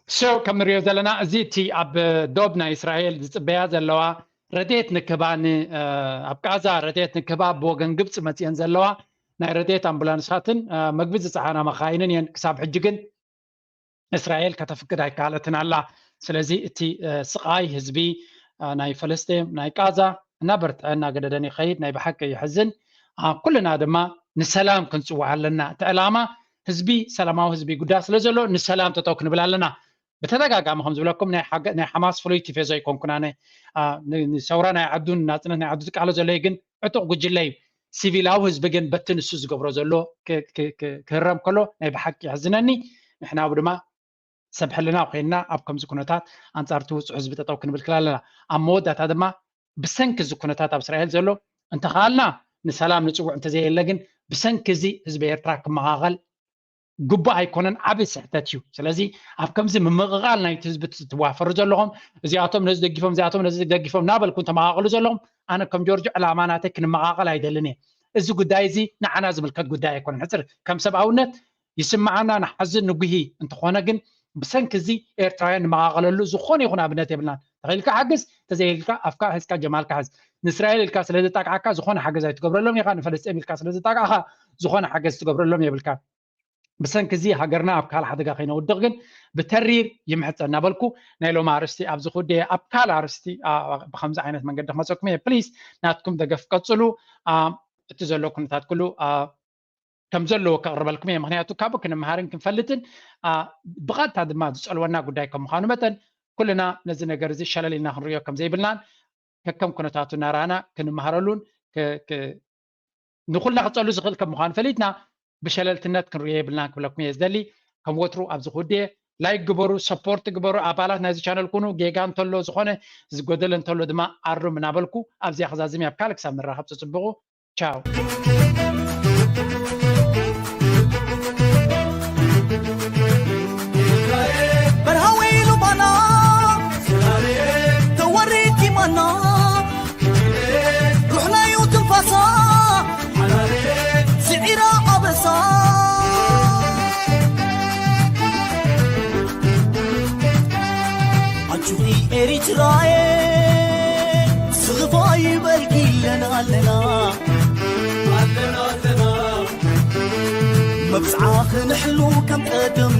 So ከም ንሪኦ ዘለና እዚ እቲ ኣብ ዶብ ናይ እስራኤል ዝፅበያ ዘለዋ ረድኤት ንክህባ ኣብ ቃዛ ረድኤት ንክህባ ብወገን ግብፂ መፅየን ዘለዋ ናይ ረድኤት ኣምቡላንሳትን መግቢ ዝፀዓና መኻይንን እየን። ክሳብ ሕጂ ግን እስራኤል ከተፍቅድ ኣይከኣለትን ኣላ። ስለዚ እቲ ስቓይ ህዝቢ ናይ ፈለስጢን ናይ ቃዛ እናበርትዐ እናገደደን ይኸይድ። ናይ ብሓቂ የሕዝን። ኩልና ድማ ንሰላም ክንፅውዕ ኣለና። እቲ ዕላማ ህዝቢ ሰላማዊ ህዝቢ ጉዳይ ስለ ዘሎ ንሰላም ጠጠው ክንብል ኣለና። ብተደጋጋሚ ከም ዝብለኩም ናይ ሓማስ ፍሉይ ቲፌዞ ኣይኮንኩን ኣነ። ንሰውራ ናይ ዓዱን ናፅነት ናይ ዓዱ ዝቃሎ ዘሎ ግን ዕጡቕ ጉጅለ እዩ። ሲቪላዊ ህዝቢ ግን በቲ ንሱ ዝገብሮ ዘሎ ክህረም ከሎ ናይ ብሓቂ የሕዝነኒ። ንሕና ድማ ሰብ ሕልና ኮይንና ኣብ ከምዚ ኩነታት ኣንፃር እቲ ውፁዕ ህዝቢ ጠጠው ክንብል ክል ኣለና። ኣብ መወዳእታ ድማ ብሰንኪ እዚ ኩነታት ኣብ እስራኤል ዘሎ እንተኸኣልና ንሰላም ንፅውዕ እንተዘየለ ግን ብሰንኪ እዚ ህዝቢ ኤርትራ ክመቓቐል ግቡእ ኣይኮነን፣ ዓቢ ስሕተት እዩ። ስለዚ ኣብ ከምዚ ምምቕቓል ናይቲ ህዝቢ ትዋፈሩ ዘለኹም እዚኣቶም ነዚ ደጊፎም እዚኣቶም ነዚ ደጊፎም እናበልኩም ተመቓቐሉ ዘለኹም ኣነ ከም ጆርጆ ዕላማ ናተይ ክንመቓቐል ኣይደልን እየ። እዚ ጉዳይ እዚ ንዓና ዝምልከት ጉዳይ ኣይኮነን። ሕፅር ከም ሰብኣውነት ይስምዓና ንሓዝን ንጉሂ እንተኾነ ግን ብሰንኪ እዚ ኤርትራውያን ንመቓቐለሉ ዝኾነ ይኹን ኣብነት የብልናን። ተኽኢልካ ሓግዝ፣ ተዘይኢልካ ኣፍካ ሒዝካ ጀማልካ ሕዝ። ንእስራኤል ኢልካ ስለ ዘጣቅዓካ ዝኾነ ሓገዝ ኣይትገብረሎም ኢኻ፣ ንፈለስጤም ኢልካ ስለ ዘጣቅዓኻ ዝኾነ ሓገዝ ትገብረሎም የብልካን። ብሰንኪ እዚ ሃገርና ኣብ ካልእ ሓደጋ ከይነውድቕ ግን ብተሪር ይምሕጸን እናበልኩ ናይ ሎሚ ኣርእስቲ ኣብዚ ክውድእ እየ። ኣብ ካልእ ኣርእስቲ ብከምዚ ዓይነት መንገዲ ክመፀኩም እየ። ፕሊስ ናትኩም ደገፍ ቀፅሉ። እቲ ዘሎ ኩነታት ኩሉ ከም ዘለዎ ከቕርበልኩም እየ። ምክንያቱ ካብኡ ክንምሃርን ክንፈልጥን ብቐጥታ ድማ ዝፀልወና ጉዳይ ከም ምዃኑ መጠን ኩልና ነዚ ነገር እዚ ሸለል ኢልና ክንሪኦ ከም ዘይብልናን ከከም ኩነታቱ እናረኣና ክንምሃረሉን ንኩልና ክፀሉ ዝኽእል ከም ምዃኑ ፈሊጥና ብሸለልትነት ክንሪኦ የብልናን ክብለኩም እየ ዝደሊ። ከም ወትሩ ኣብዚ ክውድእ እየ። ላይክ ግበሩ፣ ሰፖርት ግበሩ፣ ኣባላት ናይዚ ቻነል ኩኑ። ጌጋ እንተሎ ዝኾነ ዝጎደለ እንተሎ ድማ ኣርም እናበልኩ ኣብዚኣ ክዛዝም እየ። ኣብ ካልእ ክሳብ ንራኸብ ተፅብቑ። ቻው። በርሃዊ ሉባና ተወሪድ ኪማና ሩሕናዩ ትንፋሳ ስዒራ ኣበሳ ኣቹኺ ኤሪትራየ ስኽፋ ይበልኪ ኣለና ኣለና ኣለና ኣለና መብጽዓ ክንሕሉ ከም ቀደም